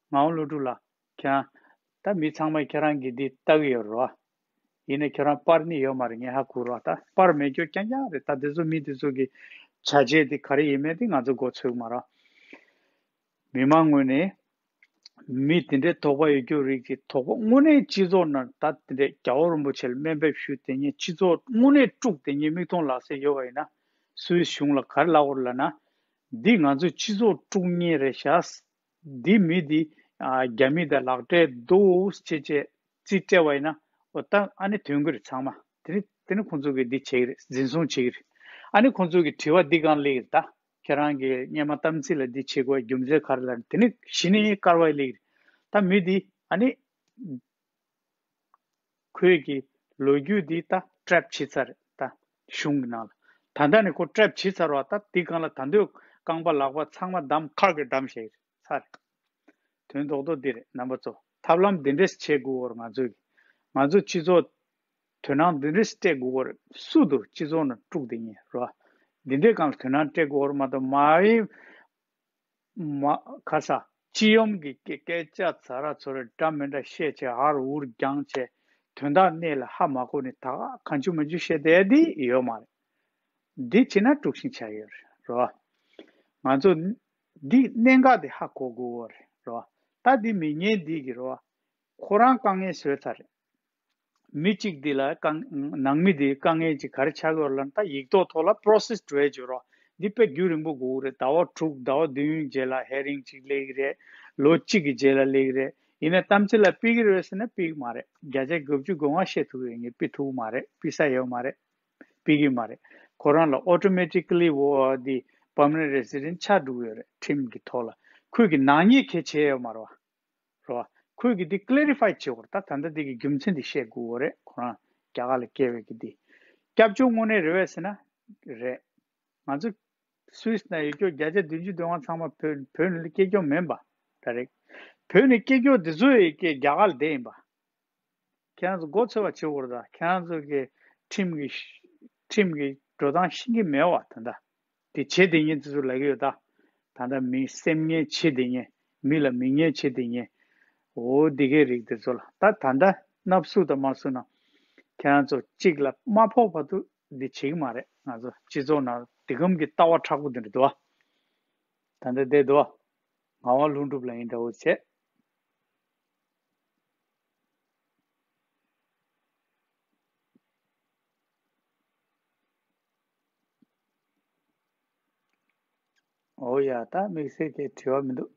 ངག་དབང་ཀླུ་སྒྲུབ་ལགས་ཁྱེད་རང་། ད་མི་ཚང་མས་ཁྱེད་རང་གི་འདི་ལྟ་གི་ཡོད་རེད་བ། ཡིན་ནའི་ཁྱེད་རང་པར་ནི་ཡོད་མ་རེད། ངས་ཧ་གོ་རེད་བ། ད་པར་མེད་རྒྱུ་རྐྱང་རྐྱང་རེད། ད་དེ་ཚོ་མི་དེ་ཚོ་གི་བྱ་བྱེད་དེ་ག་རེ་ཡིན་མིན་དེ་ང་ཚོ་མགོ་ཚོས་མ་རེད། མི་མང་ངོས་ནས་མི་དེ་འདྲའི་དོགས་པ་ཡོད་རྒྱུ་རིགས་ཀྱི་དོགས་པ་དངོས་གནས་སྤྱི་ཚོགས་ནང་ད་དེ་འདྲའི་རྒྱལ་བ་རིན་པོ་ཆེ་ལ་སྨན་པ་ཞུས་དེ་ཉིད་སྤྱི་ཚོགས་དངོས་གནས་དཀྲུགས་དེ་ཉིད་མིག་མཐོང་ལག་ཟིན་ཡོད་པ་ཡིན་ན། སུད་སི་གཞུང་ལ་ག་རེ་ལབ་དགོས་རེད་ལབ་ན། འདི་ང་ཚོའི་སྤྱི་ཚོགས་དཀྲུག་མཁན་རེད་ཤག་འདི་མི་འདི་ཨ་རྒྱ་མི་དང་ལག་འབྲེལ་འདུག་ཅེས་བྱས་རྩིས་སྤྲད་པ་ཡིན་ན། འོ་ད་ཨ་ནི་དོན་གྱི་རེད། ཚང་མ་དེ་ནི་དེ་ནི་ཁོང་ཚོ་གིས་འདི་བྱེད་ཀྱི་རེད། འཛིན་བཟུང་བྱེད་ཀྱི་རེད། ཨ་ནི་ཁོང་ཚོ་གི་དྲི་བ་འདི་སྒང་སླེབས་ཀྱི་རེད། ད་ཁྱེད་རང་གིས་སྔོན་མ་དམ་ཚིག་ལ་འདི་བྱེད་དགོས་རྒྱུ་མཚན་ག་རེ་ལབ་ན། དེ་ནི་གཞི་ནས་དཀར་བ་སླེབས་ཀྱི་རེད། ད་མི་འདི་ཨ་ནི་ཁོས་ཀྱི་ལོ་རྒྱུས་འདི་ད་ཊེབ་བྱེད་ཚར་རེད། ད་གཞུང་གི་ནང་ལ་ད་ལྟ་ནས་ཁོ་ཊེབ་བྱེད་ཚར་བ། ད་འདི་སྒང་ལ་ད་དུང་རྐང་པ་ལག་པ་ཚང་མ་བསྡམས། ཁ་གིས་བསྡམས་བཞག་གི་རེད། ཚར་རེད། དོན་རྡོག་རྡོག་འདི་རེད། རྣམ་པ་ཚོ་ཐབས་ལམ་འདི་འདྲས་བྱེད་དགོས་པར་ང་ཚོས་ང་ཚོ་སྤྱི་ཚོགས་དོ་སྣང་འདི་འདྲས་སྤྲད་དགོས་པར། སུ་དུ་སྤྱི་ཚོགས་ནང་དཀྲུགས་དེ་ཉིད་རོ། འདི་འདྲས་སྒང་ལ་དོ་སྣང་སྤྲད་དགོས་པར་མ་གཏོགས། མ་ཡི་མ་ཁ་ས་སྤྱི་ཡོངས་ཀྱི་སྐད་སྐད་ཆ་ཚ་ར་ཚོ་ར་འདྲ་མི་འདྲ་བཤད་བྱས། ཧར་ཧུར་རྒྱང་བྱས། དོན་དག་གནད་ལ་ཧ་མ་གོ་ནས་ད་ག་གང་བྱུང་མང་བྱུང་བཤད་བསྡད་དེ་ཡོད་མ་རེད། འདི་བྱས་ན་དཀྲུག་ཤིང་ཆགས་ཡོད་རེད་རོ། ང་ཚོ་འདི་གནད་འགག་དེ་ཧ་གོ་དགོས་རེད་རོ། ད་འདི་མི་ངན་འདི་གི་རོ། ཁོ་རང་དཀའ་ངལ་བཟོས་ཚར་རེད། མི་གཅིག་འདི་ལ་དཀའ་ནང་མི་འདི་དཀའ་ངལ་ཅིག་ག་རེ་ཆགས་ཡོད་ལབ་ན། ད་ཡིག་ཐོག་ཐོག་ལ་པོ་རོ་སེ་སི་འགྲོ་ཡ་ཅིག་རོ། འདི་དཔེ་རྒྱུན་རིང་པོ་དགོས་ཀྱི་རེད། ཟླ་བ་དྲུག་ཟླ་བ་བདུན་རྗེས་ལ་ཧེ་རིང་ཅིག་སླེབས་ཀྱི་རེད། ལོ་གཅིག་གི་རྗེས་ལ་སླེབས་ཀྱི་རེད། ཡིན་ན་གཏམ་ཚིག་ལ་ཕུད་ཀྱི་རེད་ཟེར་ན་ཕུད་ཀྱི་མ་རེད། བརྒྱ་ཆ་དགུ་བཅུ་གོ་ལྔ་བཤད་ཐུབ་ཀྱི་ཡོད། ངས་ཕུད་ཐུབ་ཀྱི་མ་རེད། ཕུད་ས་ཡོད་མ་རེད། ཕུད་ཀྱི་མ་རེད། ཁོ་རང་ལ་ཨོ་ཊོ་མེ་ཊི་ཀ་ལི་འོ་འདི་པར་མ་ནེན་ཊི་རེ་སི་ཌེན་ཊི་ཆགས་འགྲོ་གི་ཡོད་རེད། ཁྲིམས་ཀྱི་ཐོག་ལ་ཁོས་ཀྱི་ནག་ཉེས་གལ་ཆེ་ཡོད་མ་རེད་བ། རེད་བ། ཁོས་ཀྱི་འདི་ཀི་ལེ་རི་ཕའི་བྱེད་དགོས་རེད། ད་ད་ལྟ་འདི་གི་རྒྱུ་མཚན་འདི་བཤད་དགོས་རེད། ཁོ་རང་རྒྱ་གར་ལ་སྐྱེས་པའི་གི་འདི་སྐྱབས་བཅོལ་དངོས་གནས་རེད་བས་ཟེར་ན་རེད། ང་ཚོ་སུད་སི་ན་ཡོད་ཀྱོག་བརྒྱ་ཆ་བདུན་ཅུ་དོན་ལྔ་ཚང་མ་བོད་བོད་ནས་སྐྱེས་ཀྱོག་མིན་པ། ད་རེད། བོད་ནས་སྐྱེས་ཀྱོག་འདི་ཚོ་ཡི་གེ་རྒྱ་གར་ལ་བསྡད་ཡིན་པ། ཁྱེད་རང་ཚོ་མགོ་ཚོས་པ་བྱེད་དགོས་རེད། ད་ཁྱེད་རང་ཚོ་གི་ཁྲིམས་ཀྱི་ཁྲིམས་ཀྱི་འགྲོ་སྟངས་ཤེས་ཀྱི་མེད་པ། ད་ད་དེ་བྱེད་བསྡད་མཁན་ཚོ་ཚོ་ལབ་ཀྱི་ཡོད་ད། ད་ད་མི་སེམས་ངན་བྱེད་བསྡད་མཁན། མི་ལ་མི་ངན་བྱེད་བསྡད་མཁན། འོ་འདི་གའི་རིགས་དེ་ཚོ་ལ་ད་ད་ད་མནབ་བསུ་དང་མ་བསུ་ན། ཁྱེད་རང་ཚོ་གཅིག་ལ་མ་ཕོག་བར་དུ་འདི་བྱེད་ཀྱི་མ་རེད། ང་ཚོ་སྤྱི་ཚོགས་ནང་དེ་གམ་གྱི་ལྟ་བ་མཁྲེགས་པོ་དེ་འདྲ་འདུག་བ། ད་ལྟ་བསྡད་འདུག་བ། ངག་དབང་ལྷུན་གྲུབ་ལ་ཡིན་འདྲ་བོ་བྱས། འོ་ཡ། ད་དམིགས་བསལ་གྱི་དྲི་བ་མི་འདུག་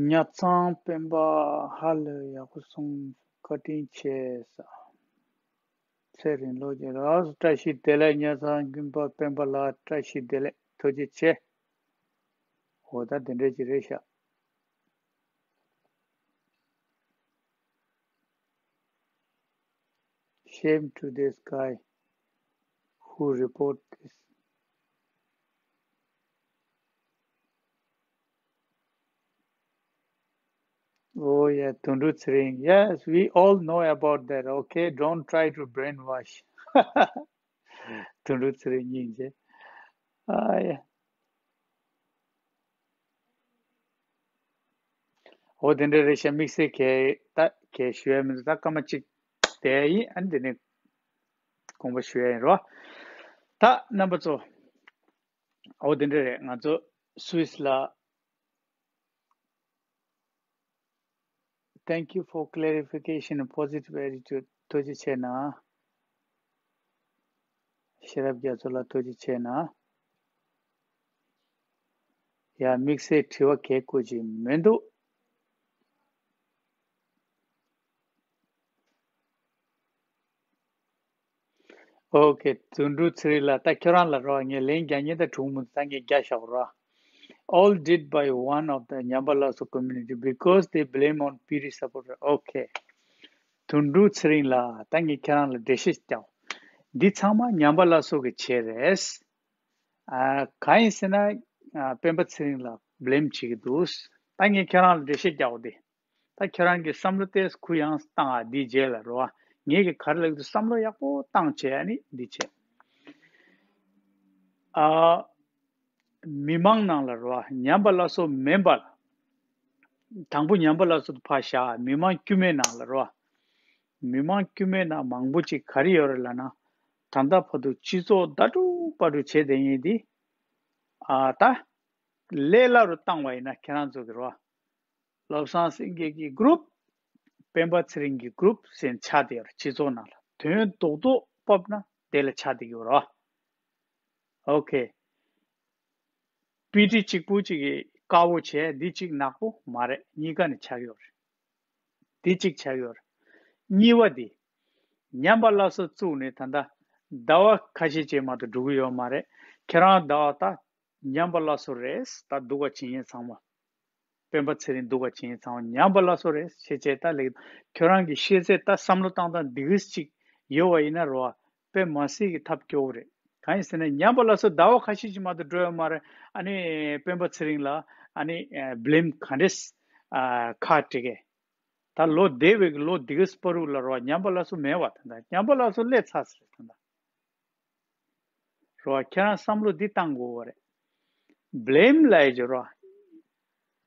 ཉ་ཚང་སྤེན་པ་ཧ་ལས་ཡག་པོ་གསུངས། བཀའ་དྲིན་ཆེ་ས། ཚེ་རིང་ལོ་རྒྱུས་ལགས་བཀྲ་ཤིས་བདེ་ལེགས། ཉ་ཚང་དགོན་པ་སྤེན་པ་ལགས་བཀྲ་ཤིས་བདེ་ལེགས། ཐུགས་རྗེ་ཆེ། འོ་ད་དེ་འདྲས་ཅིག་རེད་ཤག Shame to this guy who report this. Oh yeah, དོན་གྲུབ་ཚེ་རིང. Yes, we all know about that. Okay, don't try to brainwash. དོན་གྲུབ་ཚེ་རིང་སྙིང་རྗེ། ཨ་ཡ། འོ་དེ་འདྲ་རེད་ཤག་དམིགས་བསལ་གལ་ད་གལ་ཞུ་ཡ་མི་འདུག་ད་སྐར་མ་གཅིག་བསྡད་ཡིན། ཨ་ནི་དེ་ནས་དགོངས་པ་ཞུ་ཡ་ཡིན་རོ། ད་རྣམ་པ་ཚོ། འོ་དེ་འདྲ་རེད། ང་ཚོ་སུད་སི་ལ། Thank you for clarification and positive attitude. ཐུགས་རྗེ་ཆེ་གནང་། ཤེས་རབ་རྒྱ་མཚོ་ལགས་ཐུགས་རྗེ་ཆེ་གནང་། ཡ། དམིགས་བསལ་དྲི་བ་གལ་དགོས་ཀྱི་མི་འདུག་ཨོ་ཁེ། དོན་གྲུབ་ཚེ་རིང་ལགས། ད་ཁྱོད་རང་ལ་རོགས། ངས་ལན་རྒྱག་མཁན་ད་གྲུང་མོ་ད་ངས་རྒྱག་བཞག་རོགས། All did by one of the Nyambalaso community because they blame on P T support. Okay. དོན་གྲུབ་ཚེ་རིང་ལགས། ད་ངས་ཁྱེད་རང་ལ་འགྲེལ་བཤད་རྒྱག་འདི་ཚང་མ་ཉམས་པ་སླར་གསོ་གི་བྱས་རེད། ཨ། གང་ཡིན་ཟེར་ན། ཨ། སྤེན་པ་ཚེ་རིང་ལ་བླེམ་བྱེད་ཀྱི་འདུག་ད་ངས་ཁྱེད་རང་ལ་འགྲེལ་བཤད་རྒྱག་འོ་དེ། ད་ཁྱེད་རང་གི་བསམ་བློ་ཏོག་ཙམ་གུ་ཡངས་བཏང་ཨ། འདིའི་རྗེས་ལ་རོ། ངས་ཀྱི་ག་རེ་ལབ་ཀྱི་འདུག་བསམ་བློ་ཡག་པོ་བཏང་བྱས་ཨ་ནི་འདི་བྱས། ཨ། མི་མང་ནང་ལ་རོ། ཉམས་པ་སླར་གསོ་མིན་པ་ལ། དང་པོ་ཉམས་པ་སླར་གསོ་དེ་ཕར་བཞག་མི་མང་དཀྱུས་མའི་ནང་ལ་རོ། མི་མང་དཀྱུས་མའི་ནང་མང་པོ་ཅིག་ག་རེ་ཡོད་རེད་ལབ་ན། ད་ལྟ་བར་དུ་སྤྱི་ཚོགས་ཟླ་དྲུག་པ་དྲུག་བྱས་བསྡད་མཁན་འདི། ཨ། ད་ལས་སླ་རུ་བཏང་བ་ཡིན་ན་ཁྱེད་རང་ཚོ་གི་རོ། བློ་བཟང་སེང་གེ་གི་གུ་རུབ། སྤེན་པ་ཚེ་རིང་གི་གུ་རུབ་ཟེར་ཆགས་བསྡད་ཡོད་རེད། སྤྱི་ཚོགས་ནང་ལ་དོན་རྡོག་རྡོག་ཕབ་ན་དེ་ལ་ཆགས་བསྡད་ཀྱི་ཡོད་རེད། ཨོ་ཁེ། པི་ཊི་གཅིག་པུ་གཅིག་གིས་དཀར་པོ་བྱས། འདི་གཅིག་ནག་པོ་མ་རེད། གཉིས་ཀ་ནས་ཆགས་ཀྱི་ཡོད་རེད། འདི་གཅིག་ཆགས་ཀྱི་ཡོད་རེད། གཉིས་པ་འདི། ཉམས་པ་སླར་གསོ་བཙུགས་ནས་ད་ལྟ་ཟླ་བ་ཁ་ཤས་ཅིག་མ་གཏོགས་འགྲོ་གི་ཡོད་མ་རེད། ཁྱེད་རང་ཟླ་བ་ད། ཉམས་པ་སླར་གསོ་རེད། ད་སྡུག་པ་བྱེད་མཁན་ཚང་མ། སྤེན་པ་ཚེ་རིང་སྡུག་པ་བྱེད་མཁན་ཚང་མ་ཉམས་པ་སླར་གསོ་རེད་ཟེར་བྱས་ད་ལེགས། ཁྱོད་རང་གི་ཤེས་ཚད་ད་བསམ་བློ་བཏང་སྟངས་འདི་གིས་ཅིག་ཡོད་པ་ཡིན་ན་རོ། དཔེ་མ་སྲིད་ཀྱི་ཐབས་སྐྱོ་བོ་རེད། གང་ཡིན་ཟེར་ན་ཉམས་པ་སླར་གསོ་ཟླ་བ་ཁ་ཤས་ཅིག་མ་གཏོགས་འགྲོ་ཡོད་མ་རེད། ཨ་ནི་སྤེན་པ་ཚེ་རིང་ལ་ཨ་ནི་བླེམ་ག་འདྲས་ཁག་དཀྲི་གས། ད་ལོ་འདས་པའི་གི་ལོ་འདི་གི་བར་དུ་ལ་རོ་ཉམས་པ་སླར་གསོ་མེད་པ་ད་ལྟ་ཉམས་པ་སླར་གསོ་སླེབས་ཚར་ཟེར་ད་ལྟ། རོ། ཁྱེད་རང་བསམ་བློ་འདི་བཏང་དགོས་པ་རེད། བླེམ་ལབ་ཡ་ཅིག་རོ།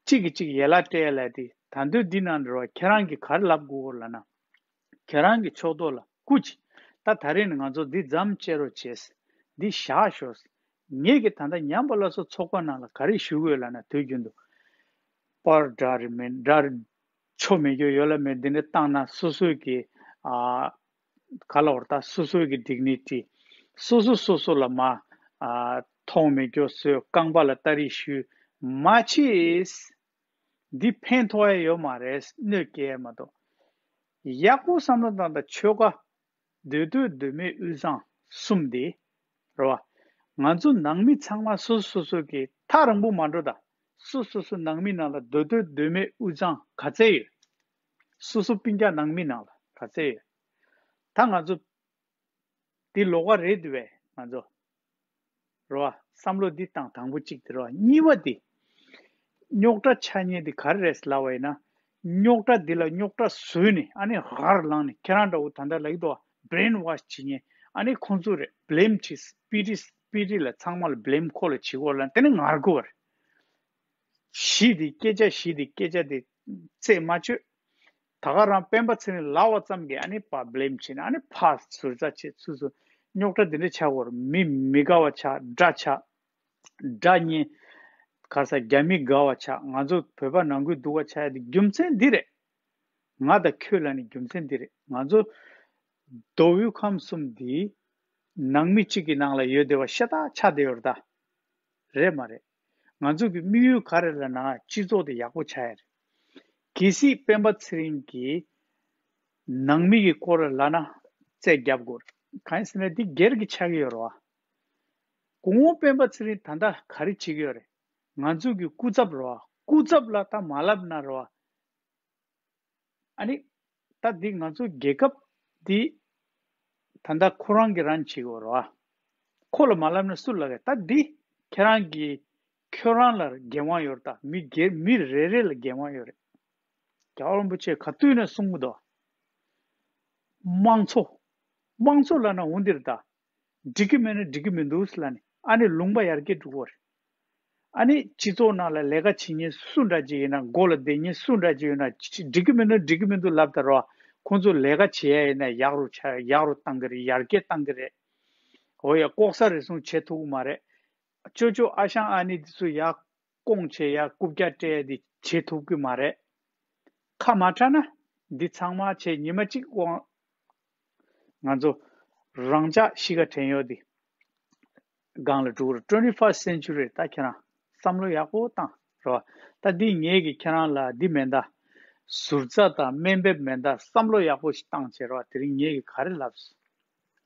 གཅིག་གིས་གཅིག་ཡན་ལག་སྤྲད་ཡ་ལབ་དེ། ད་དུང་འདི་ནང་འགྲོ་བ་ཁྱེད་རང་གིས་ག་རེ་ལབ་དགོས་ལབ་ན། ཁྱེད་རང་གི་ཕྱོགས་གཏོགས་ལ་སྐུ་མཁྱེན། ད་ད་རེས་ནས་ང་ཚོ་འདི་མཚམས་བཅད་རོགས་བྱས། འདི་བཞག་ཤོག་ངས་ཀྱི་ད་ལྟ་ཉམས་པ་སླར་གསོ་ཚོགས་པ་ནང་ལ་ག་རེ་ཞུ་དགོས་ལབ་ན། དུས་རྒྱུན་དུ་པར་འདྲ་རེ་མེད་འདྲ་རེ། ཆོ་མེད་རྒྱུ་ཡོད་ལ་མེད་འདི་འདྲ་བཏང་ན་སོ་སོའི་གི། ཨ། ག་ལ་བར་ད་སོ་སོའི་གི་ཌིག་ནི་ཊི། སོ་སོ་སོ་སོ་ལ་མ། ཨ། མཐོང་མེད་རྒྱུ་བཟོས། རྐང་པ་ལ་སྟ་རེ་གཞུས། མ་བྱེད། འདི་ཕན་ཐོགས་ཡ་ཡོད་མ་རེད། གནོད་སྐྱེལ་ཡ་མ་གཏོགས། ཡག་པོ་བསམ་བློ་བཏང་དང་། ཆོལ་ཁ། འདོད་འདོད་འདོད་མེད་དབུས་གཙང་གསུམ་འདི་རེད་བ། ང་ཚོ་ནང་མི་ཚང་མ་སོ་སོ་སོ་སོ་གི་ཐག་རིང་པོ་མ་འགྲོ་ད། སོ་སོ་སོ་ནང་མི་ནང་ལ་འདོད་འདོད་འདོད་མེད་དབུས་གཙང་ག་ཚད་ཡོད། སོ་སོ་སྤུན་ཀྱག་ནང་མི་ནང་ལ་ག་ཚད་ཡོད། ད་ང་ཚོ་འདི་ལོགས་ཀ་རེད་འདུག་བས་ང་ཚོ། རེད་བ། བསམ་བློ་འདི་བཏང་། དང་པོ་གཅིག་དེ་རེད་བ། གཉིས་པ་འདི། རྙོག་དྲ་ཆགས་མཁན་འདི་ག་རེ་རེད་ལབ་པ་ཡིན་ན། རྙོག་དྲ་འདི་ལ་རྙོག་དྲ་བཟོས་ནས། ཨ་ནི་ཧར་ལངས་ནས། ཁྱེད་རང་འདྲ་བོ་ད་ལྟ་ལབ་ཀྱི་འདུག་བ། brainwash བྱེད་མཁན། ཨ་ནི་ཁོང་ཚོ་རེད། blame བྱེད། སྤི་རི་སྤི་རི་ལ་ཚང་མ་ལ་blame ཁོ་ལ་བྱེད་དགོས་ལབ། དེ་ནི་ངར་དགོས་པ་རེད། གཞི་འདི་སྐད་ཆ། གཞི་འདི་སྐད་ཆ་འདི་རྩད་མ་ཆོད། ད་ག་རང་སྤེན་པ་ཚེ་རིང་ལབ་པ་ཙམ་གྱིས་ཨ་ནི་ཕར་blame བྱེད་ནས། ཨ་ནི་ཕར་ཟུར་ཟ་བྱེད། ཚུར་ཟུར། རྙོག་དྲ་འདི་འདྲ་ཆགས་ཀྱི་ཡོད་རེད། མི་མི་དགའ་བ་ཆགས། དགྲ་ཆགས། དགྲ་གཉེན། ག་ས། རྒྱ་མི་དགའ་བ་ཆགས། ང་ཚོ་བོད་པ་ནང་ཁུལ་སྡུག་པ་ཆགས་ཡ་འདི་རྒྱུ་མཚན་འདི་རེད། ང་དང་ཁྱོད་ལབ་ནས་རྒྱུ་མཚན་འདི་རེད། ང་ཚོ་མདོ་དབུས་ཁམས་གསུམ་འདི་ནང་མི་གཅིག་གི་ནང་ལ་ཡོད་བསྡད་པ་ཤ་སྟག་ཆགས་བསྡད་ཡོད་རེད་ད། རེད་མ་རེད། ང་ཚོ་གི་དམིགས་ཡུལ་ག་རེ་ལབ་ན། སྤྱི་ཚོགས་དེ་ཡག་པོ་ཆགས་ཡ་རེད། གལ་སྲིད་སྤེན་པ་ཚེ་རིང་གིས་ནང་མི་གི་སྐོར་ལ་ལབ་ན་རྩད་རྒྱབ་དགོས་རེད། གང་ཡིན་ཟེར་ན་འདི་སྒེར་གྱི་ཆགས་ཀྱི་ཡོད་རེད་བ། གོང་འོག་སྤེན་པ་ཚེ་རིང་ད་ལྟ་ག་རེ་བྱེད་ཀྱི་ཡོད་རེད། ང་ཚོ་གི་སྐུ་ཚབ་རེད་བ། སྐུ་ཚབ་ལ་ད་མ་ལབ་ན་རེད་བ། ཨ་ནི། ད་འདི་ང་ཚོ་རྒྱལ་ཁབ་འདི་ད་ལྟ་ཁོ་རང་གིས་run བྱེད་ཀྱི་ཡོད་རེད་བ། ཁོ་ལ་མ་ལབ་ན་སུ་ལ་ལབ་ཀྱི། ད་འདི་ཁྱེད་རང་གིས་ཁྱོད་རང་ལ་འགན་དབང་ཡོད་རེད་ད། མི་སྒེར། མི་རེ་རེ་ལ་འགན་དབང་ཡོད་རེད། རྒྱལ་བ་རིན་པོ་ཆེས་ག་དུས་ནས་གསུང་གི་འདུག། དམངས་གཙོ། དམངས་གཙོ་ལབ་ན་འོ་འདི་རེད་ད། འགྲིག་གི་མེད་ན་འགྲིག་གི་མི་འདུག་ལབ་ནས། ཨ་ནི་ལུང་པ་ཡར་རྒྱས་འགྲོ་གི་རེད། ཨ་ནི་སྤྱི་ཚོགས་ནང་ལ་ལས་ཀ་བྱེད་མཁན་སུ་འདྲ་ཅིག་ཡིན་ན། སྒོ་ལ་བསྡད་མཁན་སུ་འདྲ་ཅིག་ཡོད་ན། ཅི་འགྲིག་གི་མི་འདུག། འགྲིག་གི་མི་འདུག་ལབ་ད་རོ། ཁོང་ཚོ་ལས་ཀ་བྱེད་ཡ་ཡིན་ན་ཡག་རུ་ཆགས། ཡག་རུ་བཏང་གི་རེད། ཡར་རྒྱས་བཏང་གི་རེད། འོ་ཡ། ལྐོག་ཟ་རུལ་སུངས་བྱེད་ཐུབ་ཀྱི་མ་རེད། ཅོ་ཅོ་ཨ་ཞང་ཨ་ནེ་དེ་ཚོ་ཡར་སྐོང་བྱས། ཡར་རྐུབ་བཀྱག་སྤྲད་ཡ་དེ་བྱེད་ཐུབ་ཀྱི་མ་རེད། ཁ་མ་གྲགས་ན་འདི་ཚང་མ་བྱས། ཉི་མ་གཅིག་དབང་། ང་ཚོ་རང་ཅག་གཤིས་ཀ་དྲན་ཡོད་དེ་སྒང་ལ་འགྲོ་གི་རེད། twenty first century རེད། ད་ཁྱེད་རང་བསམ་བློ་ཡག་པོ་བཏང་རོགས། ད་འདི་ངེད་ཀྱིས་ཁྱེད་རང་ལ་འདི་མེ་མདའ་ཟུར་རྩ་དང་སྨན་པའི་མེ་མདའ་བསམ་བློ་ཡག་པོ་ཞིག་བཏང་བྱས་རོགས། དེ་རིང་ངེད་ཀྱིས་ག་རེ་ལབ་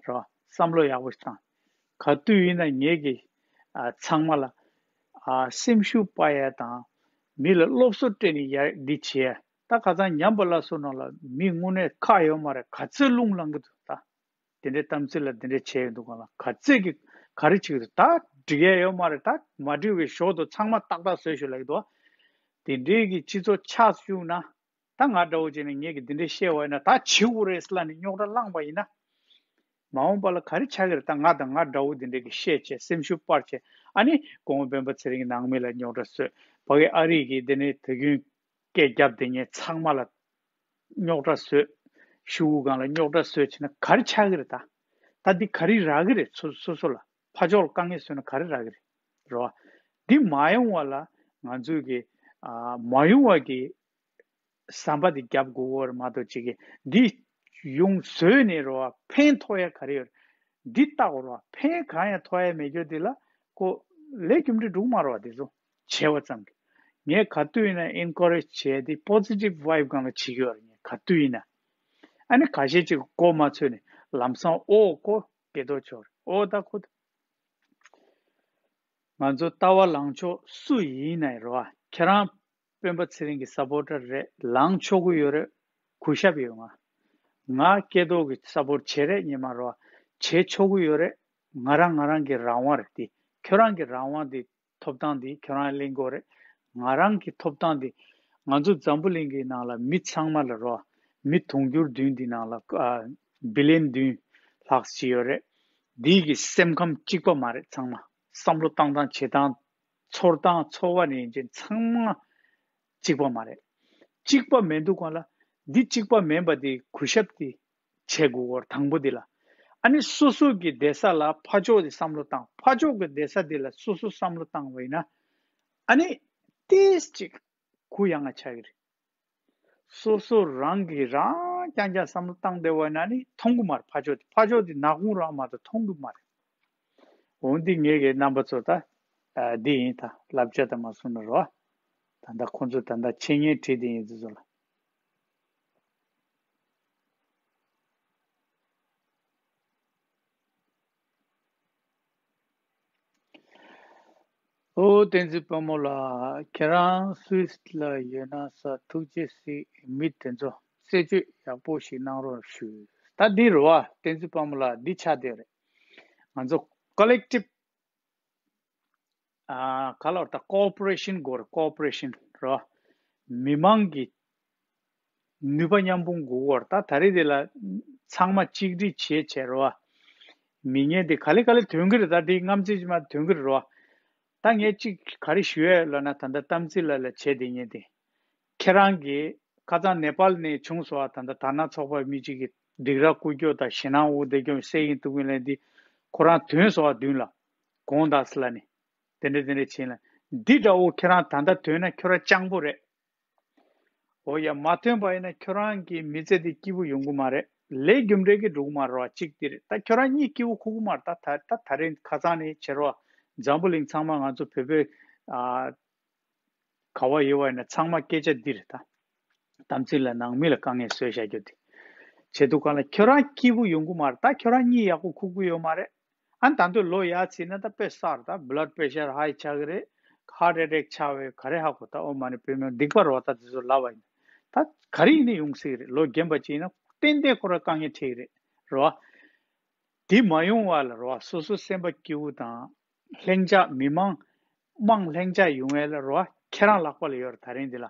རོགས། བསམ་བློ་ཡག་པོ་ཞིག་བཏང་། ག་དུས་ཡིན་ན་ངེད་ཀྱིས་ཨ་ཚང་མ་ལ་ཨ་སེམས་ཤུགས་སྤར་ཡ་དང་། མི་ལ་སློབ་གསོ་སྤྲད་ནས་ཡ་འདི་བྱས། ད་ཁ་སང་ཉམས་པ་སླར་གསོ་ནང་ལ་མི་དངོས་གནས་ཁག་ཡོད་མ་རེད། ག་ཚོད་རླུང་ལངས་གི་འདུག་ད། དེ་འདྲའི་གཏམ་ཚིག་ལ་དེ་འདྲ་བྱས་ཡོད་འདུག་ག་ལ། ག་ཚོད་ཀྱིས་ག་རེ་བྱེད་ཀྱི་འདུག། ད་འགྲིག་ཡ་ཡོད་མ་རེད། ད་མ་འགྲིག་པའི་ཞོར་དུ་ཚང་མ་ཏག་ཏག་བཟོས་ཤོག་ལབ་ཀྱི་འདུག། དེ་འདྲའི་གི་སྤྱི་ཚོགས་ཆགས་བཅུག་ན། ད་ང་འདྲ་བོ་བྱས་ནས་ངེད་ཀྱིས་འདི་འདྲའི་བཤད་པ་ཡིན་ན། ད་བྱེད་དགོས་རེད་ལབ་ནས་རྙོག་དྲ་བསླངས་པ་ཡིན་ན། མ་འོངས་པ་ལ་ག་རེ་ཆགས་ཀྱི་རེད། ད་ང་དང་ང་འདྲ་བོ་འདི་འདྲའི་གི་བཤད་བྱས། སེམས་ཤུགས་སྤར་བྱས། ཨ་ནི་གོང་མ་སྤེན་པ་ཚེ་རིང་ནང་མི་ལ་རྙོག་དྲ་བཟོས། ཕ་གི་ཨ་རི་གི་འདི་ནས་དུས་རྒྱུན་སྐད་རྒྱབ་བསྡད་མཁན་ཚང་མ་ལ་རྙོག་དྲ་བཟོས། ཤོག་གུ་སྒང་ལ་རྙོག་དྲ་བཟོས་བྱས་ན་ག་རེ་ཆགས་ཀྱི་རེད་ད། ད་འདི་ག་རེ་རག་གི་རེད། སོ་སོ་སོ་ལ་ཕར་ཕྱོགས་ལ་དཀའ་ངལ་བཟོས་ན་ག་རེ་རག་གི་རེད། རེད་བ། འདི་མ་ཡོང་བ་ལ་ང་ཚོས་ཀྱི་ཨ་མ་ཡོང་བ་གི་ཟམ་པ་འདི་རྒྱབ་དགོས་ཀྱི་ཡོད་རེད་མ་གཏོགས། ཅིག་གི་འདི་ཡོང་བཟོས་ནས་རེད་བ། ཕན་ཐོགས་ཡ་ག་རེ་ཡོད་རེད། འདི་ལྟ་དགོས་རེད་བ། ཕན་གང་ཡང་ཐོགས་ཡ་མེད་རྒྱུ་འདི་ལ་ཁོ་ལས་རྒྱུ་འབྲས་འགྲུབ་མ་རེད་བ། འདི་ཚོ་བྱས་པ་ཙམ་གྱིས། ངས་ག་དུས་ཡིན་ན་encourage བྱས་ཏེ་positive vibe སྒང་ལ་བྱེད་ཀྱི་ཡོད་རེད། ངས་ག་དུས་ཡིན་ན། ཨ་ནི་ཁ་ཤས་ཅིག་མགོ་མ་ཚོས་ནས་ལམ་སང་ཨོ་ཁོ་སྐྱེ་ཐོག་ཆོག་རེད། ཨོ་ད་ཁོ། ང་ཚོ་ལྟ་བ་ལངས་ཕྱོགས་སུ་ཡིན་ནའི་རེད་བ། ཁྱེད་རང་སྤེན་པ་ཚེ་རིང་གི་སཔོར་ཊར་རེད། ལངས་ཆོག་གི་ཡོད་རེད། གུས་ཞབས་ཡོད། ང་ང་སྐྱེ་ཐོག་གི་སཔོར་བྱེད་རེད་ཉི་མ་རེད་བ། བྱེད་ཆོག་གི་ཡོད་རེད། ང་རང་ང་རང་གི་རང་དབང་རེད་དེ། ཁྱོད་རང་གི་རང་དབང་དེ། ཐོབ་ཐང་དེ་ཁྱོད་རང་ལེན་དགོས་རེད། ང་རང་གི་ཐོབ་ཐང་དེ། ང་ཚོ་འཛམ་བུ་གླིང་གི་ནང་ལ་མི་ཚང་མ་ལ་རོ། མི་དུང་ཕྱུར་བདུན་འདི་ནང་ལ་ཨ་བི་ལི་ཡན་བདུན་ལྷག་ཅིག་ཡོད་རེད། འདི་གི་སེམས་ཁམས་གཅིག་པ་མ་རེད། ཚང་མ་བསམ་བློ་བཏང་སྟངས། བྱེད་སྟངས། ཚོར་སྟངས། ཚོར་བ་ནས་ཡིན་ཅིང་ཚང་མ་གཅིག་པ་མ་རེད། གཅིག་པ་མེད་འདུག་ག་ལ། འདི་གཅིག་པ་མིན་པ་དེ་གུས་ཞབས་དེ་བྱེད་དགོས་སྐོར་དང་པོ་འདི་ལ། ཨ་ནི་སོ་སོ་གི་བསྡད་ས་ལ་ཕར་ཕྱོགས་དེ་བསམ་བློ་བཏང་། ཕར་ཕྱོགས་ཀྱི་བསྡད་ས་དེ་ལ་སོ་སོ་བསམ་བློ་བཏང་བ་ཡིན་ན། ཨ་ནི་ཏིས་ཅིག་གུ་ཡངས་ང་ཆགས་ཀྱི་རེད། སོ་སོ་རང་གིས་རང་རྐྱང་རྐྱང་བསམ་བློ་བཏང་བསྡད་པ་ཡིན་ན་ནི་མཐོང་གི་མ་རེད། ཕར་ཕྱོགས་དེ། ཕར་ཕྱོགས་དེ་ནག་ཁུང་རང་མ་གཏོགས་མཐོང་གི་མ་རེད། འོ་འདི་ངེད་ཀྱི་རྣམ་པ་ཚོ་ད་ ཨ་འདི་ཡིན། ད་བསླབ་བྱ་དང་མ་སོང་ན་རོ། ད་ལྟ་ཁོང་ཚོ་ད་ལྟ་འཆད་ཉན་བྲིས་དེ་ཡིན་ཚོ་ཚོ་ལ། ཨོ་བསྟན་འཛིན་དཔལ་མོ་ལགས། ཁྱེད་རང་སུད་སི་ལ་ཡོད་ན་ས་ཐུགས་རྗེ་གཟིགས། མི་དེ་ཚོ་རྩད་གཅོད་ཡག་པོ་ཞིག་གནང་རོགས་ཞུ། ད་འདི་རེད་བ། བསྟན་འཛིན་དཔལ་མོ་ལགས། འདི་ཆགས་བསྡད་རེད། ང་ཚོ་ཀོ་ལེག་ཊིབ་ཨ་ག་ལ་བར་ད་ཀོ་ཨོ་པ་རེ་ཤན་དགོས་རེད། ཀོ་ཨོ་པ་རེ་ཤན་རོ། མི་མང་གི་ནུས་པ་མཉམ་སྤུངས་དགོས་བར། ད་ད་རེས་དེ་ལ་ཚང་མ་གཅིག་སྒྲིལ་བྱས་བྱས་རོ། མི་ངན་དེ་ག་ལེ་ག་ལེ་ཐོན་གི་རེད། ད་དེ་རྔམ་བརྩི་ཅིག་མ་ཐོན་གི་རེད་རོ། ད་ངས་གཅིག་ག་རེ་ཞུ་ཡས་ལབ་ན། ད་ལྟ་དམ་ཚིག་ལགས་ལ་བྱས་དེ་ངས་དེ། ཁྱེད་རང་གིས་ཁ་སང་ནེ་པཱལ་ནས་བྱུང་སོང་བ། ད་ལྟ་དར་ནག་ཚོགས་པ་མི་གཅིག་གིས་སྡིགས་ར་བསྐུལ་རྒྱུ་དང་ཞེད་སྣང་དབུགས་བདེ་སྐྱོང་སད་ཡིན་འདུག་གིན་ལན་འདི་ཁོ་རང་ཐོན་སོང་བ་མདུན་ལ། དགོངས་དག་ཟེར་ལབ་ནས་དེ་འདྲ་དེ་འདྲ་བྱས་ལ། འདི་འདྲ་བོ་ཁྱེད་རང་ད་ལྟ་ཐོན་ན་ཁྱོད་རང་སྤྱང་པོ་རེད། འོ་ཡ། མ་ཐོན་པ་ཡིན་ན་ཁྱོད་རང་གི་མི་ཚེ་འདི་སྐྱིད་པོ་ཡོང་གི་མ་རེད། ལས་རྒྱུ་འབྲས་ཀྱི་འགྲོ་གི་མ་རེད་བ། གཅིག་འདི་རེད། ད་ཁྱོད་རང་གཉིས་སྐྱིད་པོ་ཁུག་གི་མ་རེད། ད་ད་ད་ད་རེས་ཁ་སང་ནས་བྱེད་རོགས། འཛམ་བུ་གླིང་ཚང་མ་ང་ཚོ་བོད་པའི་ཨ། ག་བ་ཡོད་བ་ཡིན་ན་ཚང་མ་སྐད་ཆ་འདི་རེད་ད། དམ་ཚིག་ལ་ནང་མི་ལ་དཀའ་ངལ་བཟོས་བཞག་རྒྱུ་དེ། བྱེད་དུས་གང་ལ་ཁྱོད་རང་སྐྱིད་པོ་ཡོང་གི་མ་རེད། ད་ཁྱོད་རང་གཉིད་ཡག་པོ་ཁུག་གི་ཡོད་མ་རེད། ཨ་ནི་ད་དུང་ལོ་ཡར་ཕྱིན་ན་ད་དཔེ་གསར། ད་blood pressure high ཆགས་ཀྱི་རེད། heart attack ཆགས་པའི་ག་རེ་ཧ་གོ། ད་ཨོ་མ་ནི་བུ་མོ་སྡིག་པ་རོ། ད་དེ་ཚོ་ལབ་པ་ཡིན། ད་ག་རེ་ཡིན་ནའི་ཡོང་སྲིད་རེད། ལོ་རྒན་པ་ཅིག་ཡིན་ན་ཏན་ཏན་ཁོ་ར་དཀའ་ངལ་འཕྲད་ཀྱི་རེད་རོ། དེ་མ་ཡོང་བ་ལ་རོ། སོ་སོ་སེམས་པ་སྐྱིད་པོ་དང་། ལྷིང་འཇགས། མི་མང་དམངས་ལྷིང་འཇགས་ཡོང་ཡས་ལ་རོ། ཁྱེད་རང་ལག་པ་ལ་ཡོད་རེད། ད་རིང་འདི་ལ་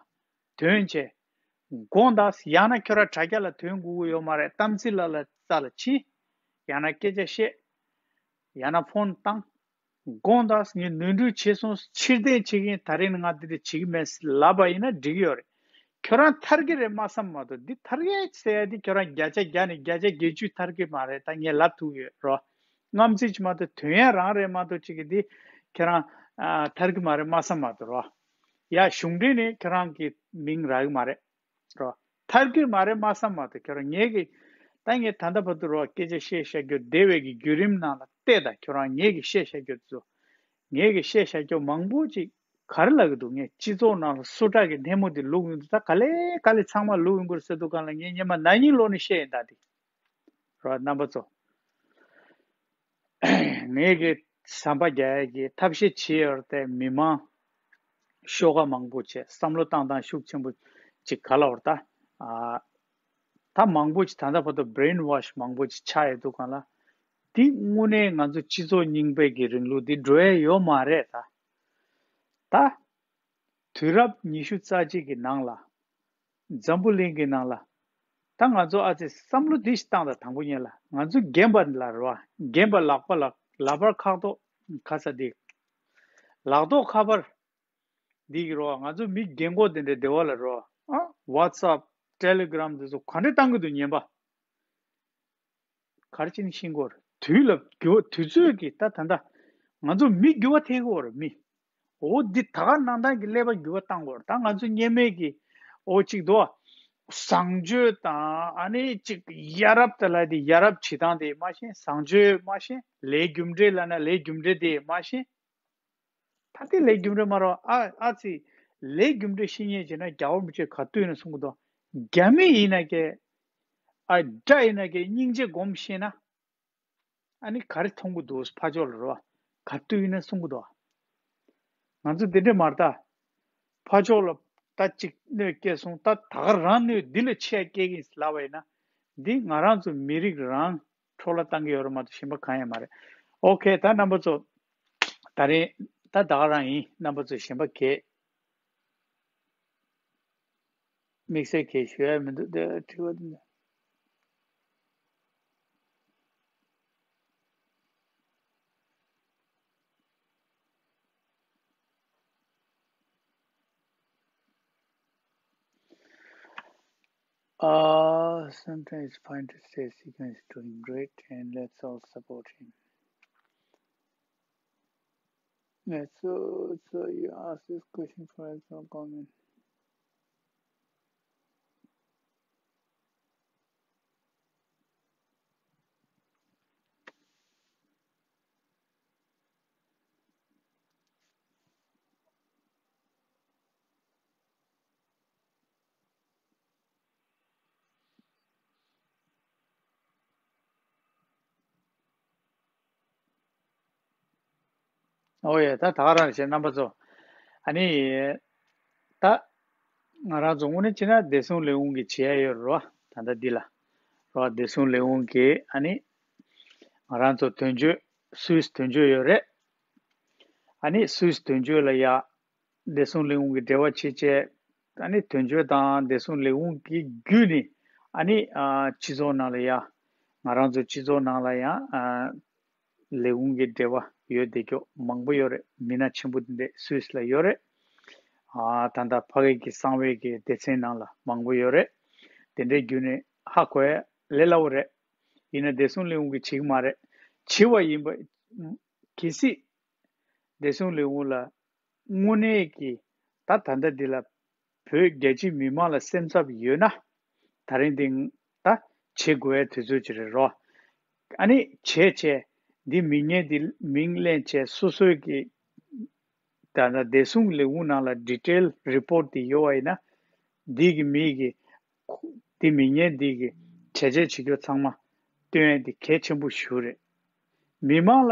དོན་བྱས། དགོངས་དག། ཡང་ན་ཁྱོད་རང་དྲ་རྒྱ་ལ་ཐོན་དགོས་ཀྱི་ཡོད་མ་རེད། དམ་ཚིག་ལགས་ལ་རྩ་ལ་ཕྱིན། ཡང་ན་སྐད་ཆ་བཤད། ཡང་ན་ཕོན་བཏང་། དགོངས་དག། ངས་ནོར་འཁྲུལ་བྱས་སོང་། ཕྱིར་འཐེན་བྱེད་ཀྱི་ཡིན། ད་རིང་ང་འདི་འདྲ་བྱེད་ཀྱི་མེད་ལབ་པ་ཡིན་ན་འགྲིག་གི་ཡོད་རེད། ཁྱོད་རང་ཐར་གྱི་རེད་མ་བསམ་མ་གཏོགས། འདི་ཐར་གྱི་ཟེར་ཡ་འདི་ཁྱོད་རང་བརྒྱ་ཆ་བརྒྱ་ནས་བརྒྱ་ཆ་བརྒྱད་ཅུ་ཐར་གྱི་མ་རེད། ད་ངས་ལབ་ཐུབ་ཡོད་རོ། རྔམ་བརྩི་ཅིག་མ་གཏོགས་དོན་ཡ་རང་རེད་མ་གཏོགས། ཅིག་གི་འདི་ཁྱོད་རང་ཨ་ཐར་གྱི་མ་རེད་མ་བསམ་མ་གཏོགས་རོ། ཡ་གཞུང་འབྲེལ་ནས་ཁྱོད་རང་གི་མིང་རག་གི་མ་རེད་རོ། ཐར་གྱི་མ་རེད་མ་བསམ་མ་གཏོགས། ཁྱོད་རང་ངས་གི་ད་ངས་ད་ལྟ་བར་དུ་རོ་སྐད་ཆ་བཤད་བཤད་རྒྱུ་བདེ་བའི་གི་བརྒྱུད་རིམ་ནང་ལ་བལྟས། ད་ཁྱོད་རང་ངས་གི་བཤད་བཤད་རྒྱུ་ཚོ། ངས་གི་བཤད་བཤད་རྒྱུ་མང་པོ་ཅིག་ག་རེ་ལབ་གི་འདུག་ངས་སྤྱི་ཚོགས་ནང་ལ་སུ་དྲག་གི་སྣེ་མོ་དེ་བླུག་ཡོང་དུས། ད་ག་ལེ་ག་ལེ་ཚང་མ་བླུག་ཡོང་གི་རེད་ཟེར་དུས་གང་ལ། ངས་སྔོན་མ་ན་ནིང་ལོ་ནས་བཤད་ཡིན་ད་དེ། རོ་རྣམ་པ་ཚོ། ངས་གི་ཟམ་པ་རྒྱག་ཡས་ཀྱི་ཐབས་ཤེས་བྱེད་ཡོད་རེད་དེ། མི་མང་ཤོག་ཁག་མང་པོ་བྱས། བསམ་བློ་བཏང་སྟངས་ཤུགས་ཆེན་པོ་ཅིག་ག་ལ་བར་ད། ཨ་ད་མང་པོ་ཅིག་ད་ལྟ་བར་དུ་brainwash མང་པོ་ཅིག་ཆགས་ཡོད་དུས་གང་ལ། འདི་དངོས་གནས་ང་ཚོ་སྤྱི་ཚོགས་རྙིང་པའི་གི་རིང་ལུགས་འདི་འགྲོ་ཡས་ཡོད་མ་རེད་ད། ད་དུས་རབས་ཉི་ཤུ་རྩ་གཅིག་གི་ནང་ལ། འཛམ་བུ་གླིང་གི་ནང་ལ། ད་ང་ཚོ་ཨ་ཙི་བསམ་བློ་འདི་ཞིག་བཏང་དང་། དང་པོ་ཉིད་ལ་ང་ཚོ་རྒན་པ་ལ་རོ། རྒན་པ་ལག་པ་ལ་ལག་པར་ཁག་ཐོག་ཁ་ས་འདི། ལག་ཐོག་ཁ་པར་འདི་གི་རོ། ང་ཚོ་མི་རྒན་གོག་དེ་འདྲའི་སྡེ་བ་ལ་རོ། ཨ་WhatsApp Telegram འདི་ཚོ་ག་འདྲ་བཏང་གི་འདུག་ཉན་པ། ག་རེ་བྱས་ནས་ཤེས་དགོས་རེད། དུས་ལ་འགྱུར་བ། དུས་ཚོད་ཀྱིས་ད་ད་ལྟ་ང་ཚོ་མི་འགྱུར་བ་ཐེབས་ཀྱི་ཡོད་རེད་མི། འོ་འདི་ད་ག་ནང་བཏང་གི་ཀླད་པ་འགྱུར་བ་བཏང་དགོས་རེད། ད་ང་ཚོ་སྔོན་མའི་གི་འོ་གཅིག་འདུག་བ། བཟང་སྤྱོད་དང་ཨ་ནི་གཅིག་ཡ་རབས་དེ་ལ་དེ་ཡ་རབས་བྱེད་སྟངས་དེ་མ་ཤེས། བཟང་སྤྱོད་མ་ཤེས། ལས་རྒྱུ་འབྲས་ལབ་ན་ལས་རྒྱུ་འབྲས་དེ་མ་ཤེས། ད་ལྟའི་ལས་རྒྱུ་འབྲས་མ་རོ། ཨ་ཨ་ཙི། ལས་རྒྱུ་འབྲས་ཤེས་མཁན་བྱས་ན་རྒྱལ་བ་རིན་པོ་ཆེ་ག་དུས་ཡིན་ན་གསུང་གི་འདུག་རྒྱ་མི་ཡིན་ན་ཀྱེ། ཨ་དགྲ་ཡིན་ན་ཀྱེ་སྙིང་རྗེ་སྒོམ་ཤེས་ན། ཨ་ནི་ག་རེ་མཐོང་གི་འདུག་ཕར་ཕྱོགས་ལ་རོ། ག་དུས་ཡིན་ན་གསུང་གི་འདུག་ང་ཚོ་འདི་འདྲས་མ་རེད་ད། ཕར་ཕྱོགས་ལ་ད་ཅིག་གནོད་སྐྱེལ་སོང་། ད་ད་ག་རང་གནོད་འདི་ལས་ཆེ་བ་སྐྱེལ་གི་ཡིན་ལབ་པ་ཡིན་ན། འདི་ང་རང་ཚོ་མི་རིགས་རང་འཕྲོ་བརླག་བཏང་གི་ཡོད་རེད་མ་གཏོགས་གཞན་པ་གང་ཡང་མ་རེད། ཨོ་ཁེ། ད་རྣམ་པ་ཚོ། ད་རེས་ད་ད་ག་རང་ཡིན། རྣམ་པ་ཚོ་གཞན་པ་གས། དམིགས་བསལ་གས་ཞུ་ཡ་མི་འདུག་དེ་དྲི་བ་འདི། Uh, sometimes it's fine to say Sikan is doing great and let's all support him. Yeah, so, so you ask this question for extra comment. ཨོ་ཡ། ད་ད་ག་རང་བྱས་རྣམ་པ་ཚོ། ཨ་ནི། ད་ང་རང་ཚོ་དངོས་གནས་བྱས་ན་བདེ་སྲུང་ལས་ཁུངས་ཀྱི་བྱེད་ཡ་ཡོད་རེད་བ། ད་ལྟ་འདི་ལ་རེད་བ། བདེ་སྲུང་ལས་ཁུངས་ཀྱི་ཨ་ནི་ང་རང་ཚོ་དོན་གཅོད་སུད་སི་དོན་གཅོད་ཡོད་རེད། ཨ་ནི་སུད་སི་དོན་གཅོད་ལ་ཡ་བདེ་སྲུང་ལས་ཁུངས་ཀྱི་འབྲེལ་བ་བྱེད་བྱས། ཨ་ནི་དོན་གཅོད་དང་བདེ་སྲུང་ལས་ཁུངས་ཀྱི་བརྒྱུད་ནས་ཨ་ནི་ཨ་སྤྱི་ཚོགས་ནང་ལ་ཡ་ང་རང་ཚོ་སྤྱི་ཚོགས་ནང་ལ་ཡང་ཨ་ལས་ཁུངས་ཀྱི་འབྲེལ་བ་ཡོད་བསྡད་རྒྱུ་མང་པོ་ཡོད་རེད། མི་སྣ་ཆེན་པོ་དེ་འདྲས་སུད་སི་ལ་ཡོད་རེད། ཨ་ད་ལྟ་ཕ་གི་གི་གསང་བའི་གི་སྡེ་ཚན་ནང་ལ་མང་པོ་ཡོད་རེད། དེ་འདྲའི་བརྒྱུད་ནས་ཧ་གོ་ཡ་ལས་སླ་བོ་རེད། ཡིན་ན་བདེ་སྲུང་ལས་ཁུངས་ཀྱིས་བྱེད་ཀྱི་མ་རེད། བྱེད་པ་ཡིན་པ་གལ་སྲིད་བདེ་སྲུང་ལས་ཁུངས་ལ་དངོས་གནས་ཀྱི་ད་ད་ལྟ་འདི་ལ་བོད་རྒྱ་ཆེའི་མི་མང་ལ་སེམས་འཚབ་ཡོད་ན། ད་རིང་འདི་ད་བྱེད་དགོས་ཡ་དུས་ཚོད་ཅིག་རེད་རོ། ཨ་ནི་བྱས་བྱས་འདི་མི་ངན་འདི་མིང་ལེན་བྱས་སོ་སོའི་གི་ད་ལྟ་བདེ་སྲུང་ལས་ཁུངས་ནང་ལ་detail report་དེ་ཡོད་པ་ཡིན་ན། འདི་གི་མི་གི་འདི་མི་ངན་འདི་གི་བྱས་རྗེས་བྱེད་རྒྱུ་ཚང་མ་སྟོན་ཡ་འདི་གལ་ཆེན་པོ་ཞིག་རེད། མི་མང་ལ་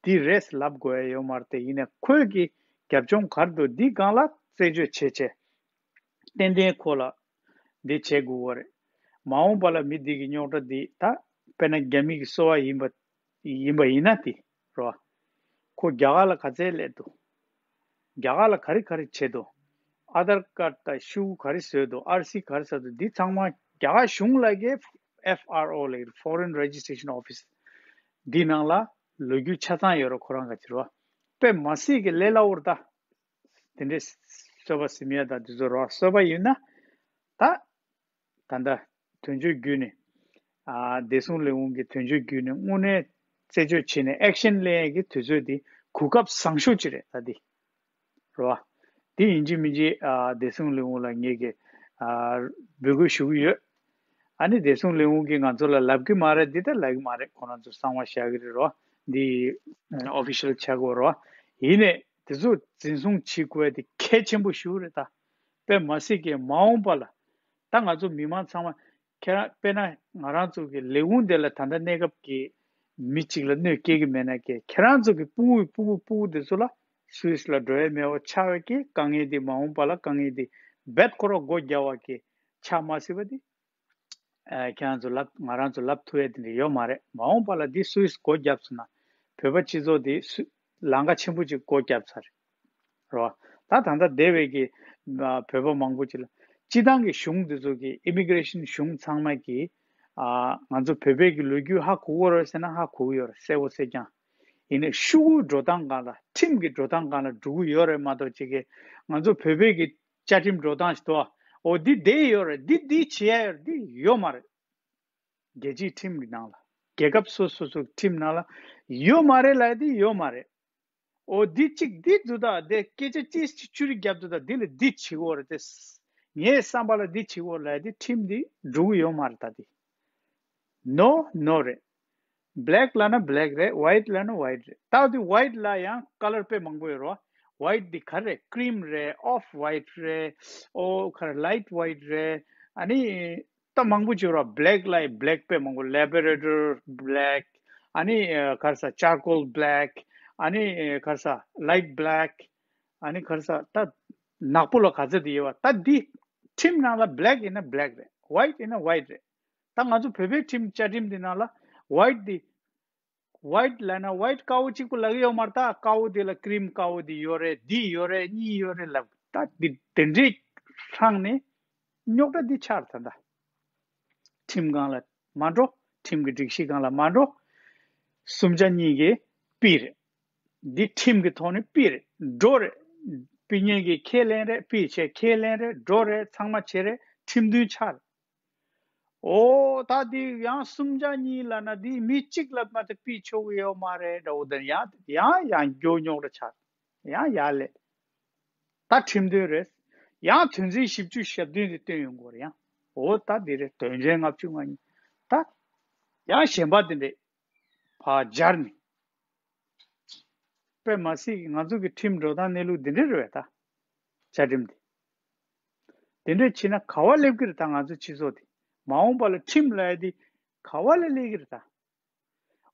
འདི་རེད་ལབ་དགོས་ཡ་ཡོད་མ་རེད་དེ། ཡིན་ནའི་ཁོས་གི་རྒྱབ་ལྗོངས་ག་རེ་འདུག་འདི་སྒང་ལ་རྩད་གཅོད་བྱས་བྱས་ཏན་ཏན་ཁོ་ལ་འདི་བྱེད་དགོས་པ་རེད། མ་འོངས་པ་ལ་མི་འདི་གི་རྙོག་དྲ་འདི་ད་དཔེར་ན་རྒྱ་མི་གི་སོ་པ་ཡིན་པ་ཡིན་པ་ཡིན་ན་དེ་རོ། ཁོ་རྒྱ་གར་ལ་ག་ཚད་སླེབས་འདུག་རྒྱ་གར་ལ་ག་རེ་ག་རེ་བྱེད་འདུག་ཨ་དྷར་ཀར་དང་ཤུ་གུ་ག་རེ་བཟོས་འདུག་ཨར་སི་ག་རེ་ཟ་འདུག་འདི་ཚང་མ་རྒྱ་གར་གཞུང་ལ་གི་ཧྥ་ཨར་ཨོ་ལབ་ཀྱི་Foreign Registration Office འདི་ནང་ལ་ལོ་རྒྱུས་ཆ་ཚང་ཡོད་རེད། ཁོ་རང་ག་ཅི་རོ། དཔེ་མ་སྲིད་ཀྱི་ལས་སླ་བོར་ད། དེ་འདྲའི་སོ་པ་ཟིན་ཡ་དང་དེ་ཚོ་རོ། སོ་པ་ཡིན་ན་ད། ད་ལྟ་དོན་གཅོད་བརྒྱུད་ནས་ཨ་བདེ་སྲུང་ལས་ཁུངས་ཀྱི་དོན་གཅོད་བརྒྱུད་ནས་དངོས་གནས་རྩད་གཅོད་བྱས་ནས་ཨེག་ཤན་ལེན་ཡས་ཀྱི་དུས་ཚོད་དེ་གོ་སྐབས་བཟང་ཤོས་ཅིག་རེད་ད་འདི། རེད་བ། འདི་ཡིན་གཅིག་མིན་གཅིག་ཨ་བདེ་སྲུང་ལས་ཁུངས་ལ་ངེད་ཀྱིས་ཨ་འབོད་སྐུལ་ཞུ་གི་ཡོད། ཨ་ནི་བདེ་སྲུང་ལས་ཁུངས་ཀྱིས་ང་ཚོ་ལ་ལབ་ཀྱི་མ་རེད། འདི་ལྟར་ལབ་ཀྱི་མ་རེད། ཁོ་རང་ཚོ་གསང་བ་བཞག་གི་རེད་རོ། འདི་ཨོ་ཕི་ཤལ་ཆགས་དགོས་རོ། ཡིན་ནའི་དེ་ཚོ་འཛིན་བཟུང་བྱེད་དགོས་དེ་གལ་ཆེན་པོ་ཞིག་རེད་ད། དཔེ་མ་སྲིད་ཀྱི་མ་འོངས་པ་ལ་ད་ང་ཚོ་མི་མང་ཚང་མ་ཁྱེད་རང་དཔེར་ན་ང་རང་ཚོ་གི་ལས་ཁུངས་དེ་ལ་ད་ལྟ་གནས་སྐབས་ཀྱི་མི་གཅིག་ལ་གནོད་སྐྱེལ་གྱི་མེད་ན། ཀྱེ་ཁྱེད་རང་ཚོ་གི་སྤུ་གུ་སྤུ་གུ་སྤུ་གུ་དེ་ཚོ་ལ་སུད་སི་ལ་འགྲོ་ཡ་མེད་པ་ཆགས་པའི་གི་དཀའ་ངལ་དེ་མ་འོངས་པ་ལ་དཀའ་ངལ་དེ་རྦད་ཁོ་རང་སྒོ་བརྒྱབ་པ་གི་ཆགས་མ་སྲིད་པ་དེ། ཨ་ཁྱེད་རང་ཚོ་ལབ་ང་རང་ཚོ་ལབ་ཐུབ་ཡ་དེ་འདྲ་ཡོད་མ་རེད། མ་འོངས་པ་ལ་འདི་སུད་སི་སྒོ་བརྒྱབ་སོང་ན་བོད་པ་སྤྱི་ཚོགས་དེ་སུད་ལམ་ཁ་ཆེན་པོ་ཅིག་སྒོ་བརྒྱབ་ཚར་རེད་བ། ད་ད་ལྟ་བསྡད་པའི་གི་ཨ་བོད་པ་མང་པོ་ཅིག་ལ་སྤྱི་བཏང་གི་གཞུང་དེ་ཚོ་གི་ཨི་མི་གི་རེ་ཤན་གཞུང་ཚང་མ་གི་ཨ་ང་ཚོ་བོད་པའི་གི་ལོ་རྒྱུས་ཧ་གོ་གི་ཡོད་རེད་ཟེར་ན་ཧ་གོ་གི་ཡོད་རེད། གསལ་པོ་གསལ་རྐྱང་། ཡིན་ནའི་ཤོག་གུའི་འགྲོ་སྟངས་སྒང་ལ་ཁྲིམས་ཀྱི་འགྲོ་སྟངས་སྒང་ལ་འགྲོ་གི་ཡོད་རེད་མ་གཏོགས་ཅིག་གི་ང་ཚོ་བོད་པའི་གི་བཅའ་ཁྲིམས་འགྲོ་སྟངས་ཤིག་འདུག་ཨ། འོ་འདི་བསྡད་ཡོད་རེད། འདི་འདི་བྱེད་ཡ་ཡོད་རེད། འདི་ཡོད་མ་རེད། རྒྱལ་སྤྱིའི་ཁྲིམས་ཀྱི་ནང་ལ་རྒྱལ་ཁབ་སོ་སོ་སོའི་ཁྲིམས་ནང་ལ་ཡོད་མ་རེད་ལབ་ཡ་འདི་ཡོད་མ་རེད། འོ་འདི་གཅིག་འདི་འདུག་ད། འདི་སྐད་ཆ་ཅི་ཞིག་ཅུ་རེ་བརྒྱབ་འདུག་ད། འདི་ལ་འདི་བྱེད་དགོས་རེད་དེ། ངའི་བསམ་པ་ལ་འདི་བྱེད་དགོས་ལབ་ཡ་འདི་ཁྲིམས་འདི་འགྲོ་གི་ཡོད་མ་རེད་ད་འདི། ནོ་ནོ་རེད། བྷེ་ལེག་ལབ་ན་བྷེ་ལེག་རེད། ཝའིཊ་ལབ་ན་ཝའིཊ་རེད། ད་དེ་ཝའིཊ་ལ་ཡང་ཀ་ལར་དཔེ་མང་པོ་ཡོད་རེད་བ། ཝའིཊ་འདི་ག་རེ་རེད། ཀྲིམ་རེད། ཨོཕ་ཝའིཊ་རེད། ཨོ་ག་རེ་ལའིཊ་ཝའིཊ་རེད། ཨ་ནི་ད་མང་པོ་ཅིག་ཡོད་རེད་བ། བྷེ་ལེག་ལ་ཡང་བྷེ་ལེག་དཔེ་མང་པོ། ལེ་བྷ་རེ་ཊར་བྷེ་ལེག་ཨ་ནི་ག་རེ་ཟ་ཅར་ཀོལ་བྷེ་ལེག་ཨ་ནི་ག་རེ་ཟ་ལའིཊ་བྷེ་ལེག་ཨ་ནི་ག་རེ་ཟ་ད་ནག་པོ་ལ་ག་ཚོད་དེ་ཡོད་བ། ད་འདི་ཁྲིམས་ནང་ལ་བྷེ་ལེག་ཡིན་ན་བྷེ་ལེག་རེད། ཝའིཊ་ཡིན་ན་ཝའིཊ་རེད། ད་ང་ཚོ་བོད་པའི་ཁྲིམས་བཅའ་ཁྲིམས་འདི་ནང་ལ་ཝའིཊ་འདི་ཝའིཊ་ལབ་ན་ཝའིཊ་དཀར་པོ་གཅིག་པོ་ལབ་ཀྱི་ཡོད་མ་རེད། ད་དཀར་པོ་འདི་ལ་ཀྲིམ་དཀར་པོ་འདི་ཡོད་རེད། འདི་ཡོད་རེད། གཉིས་ཡོད་རེད་ལབ། ད་འདི་དེ་འདྲའི་སྒང་ནས་རྙོག་དྲ་འདི་ཆགས་རེད་ད། ཁྲིམས་སྒང་ལ་མ་འགྲོ། ཁྲིམས་ཀྱི་སྒྲིག་གཞི་སྒང་ལ་མ་འགྲོ། གསུམ་ཆ་གཉིས་ཀྱི་ཕྱིར་རེད། འདི་ཁྲིམས་ཀྱི་ཐོག་ནས་ཕྱིར་རེད། འགྲོ་རེད། ཕྱི་ཉིན་གྱི་ཁས་ལེན་རེད། ཕྱིར་བྱས་ཁས་ལེན་རེད། འགྲོ་རེད། ཚང་མ་བྱེད་རེད། ཁྲིམས་མཐུན་ཆགས་རེད། ཨོ་ད་འདི་ཡང་གསུམ་ཆ་གཉིས་ལབ་ན་འདི་མི་གཅིག་ལབ་མ་གཏོགས་ཕྱིར་ཆོག་གི་ཡོད་མ་རེད་འདྲ་བོ་དང་། ཡང་ཡང་ཡང་རྒྱུ་རྙོག་དྲ་ཆགས། ཡང་ཡར་ལས། ད་ཁྲིམས་མཐུན་རེད། ཡང་དོན་ཚན་བཞི་བཅུ་ཞེ་བདུན་དེ་བཏོན་ཡོང་དགོས་རེད་ཡང་། འོ་ད་འདི་རེད། དོན་ཚན་ལྔ་བཅུ་ང་གཉིས། ད་ཡང་གཞན་པ་དེ་འདྲས་ཕར་སྦྱར་ནས། དཔེ་མ་སྲིད་ཀྱི་ང་ཚོ་གི་ཁྲིམས་འགྲོ་སྟངས་གནས་ལུགས་འདི་འདྲས་རེད་པས་ད། བཅའ་ཁྲིམས་འདི། འདི་འདྲས་བྱས་ན་ག་པར་སླེབས་ཀྱི་རེད་ད། ང་ཚོ་སྤྱི་ཚོགས་འདི། མ་འོངས་པ་ལ་ཁྲིམས་ལབ་ཡ་འདི་ག་པ་ལ་སླེབས་ཀྱི་རེད་ད།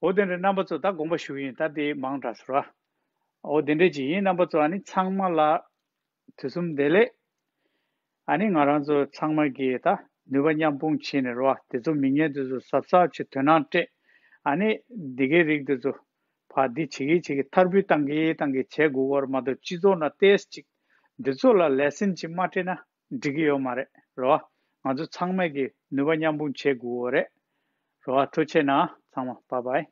འོ་དེ་འདྲ་རྣམ་པ་ཚོ་ད་དགོངས་པ་ཞུ་གི་ཡིན། ད་དེ་མང་དྲགས་སོང་ར། འོ་དེ་འདྲ་ཅིག་ཡིན། རྣམ་པ་ཚོ་ཨ་ནི་ཚང་མ་ལ་དུས་གསུམ་བདེ་ལེགས། ཨ་ནི་ང་རང་ཚོ་ཚང་མ་གིས་ད་ནུས་པ་མཉམ་སྤུངས་བྱས་ནས་རོ། དེ་ཚོ་མི་ངན་དེ་ཚོ་གཟབ་གཟབ་བྱས་དོ་སྣང་སྤྲད། ཨ་ནི་འདི་གའི་རིགས་དེ་ཚོ་ཕར་འདི་བྱེད་ཀྱི་བྱེད་ཀྱི་མཐར་འབུད་བཏང་གི་བཏང་གི་བྱེད་དགོས་པར་མ་གཏོགས། སྤྱི་ཚོགས་ནང་ཏོག་ཙམ་ཅིག་འདི་ཚོ་ལ་ལེ་སན་ཅིག་མ་སྤྲད་ན་འགྲིག་གི་ཡོད་མ་རེད་རོ། ང་ཚོ་ཚང་མས་ཀྱི་ནུས་པ་མཉམ་སྤུངས་བྱེད་དགོས་པ་རེད་རོ། ཐུགས་རྗེ་གནང་ཚང་མ། བཱའི་བཱའི།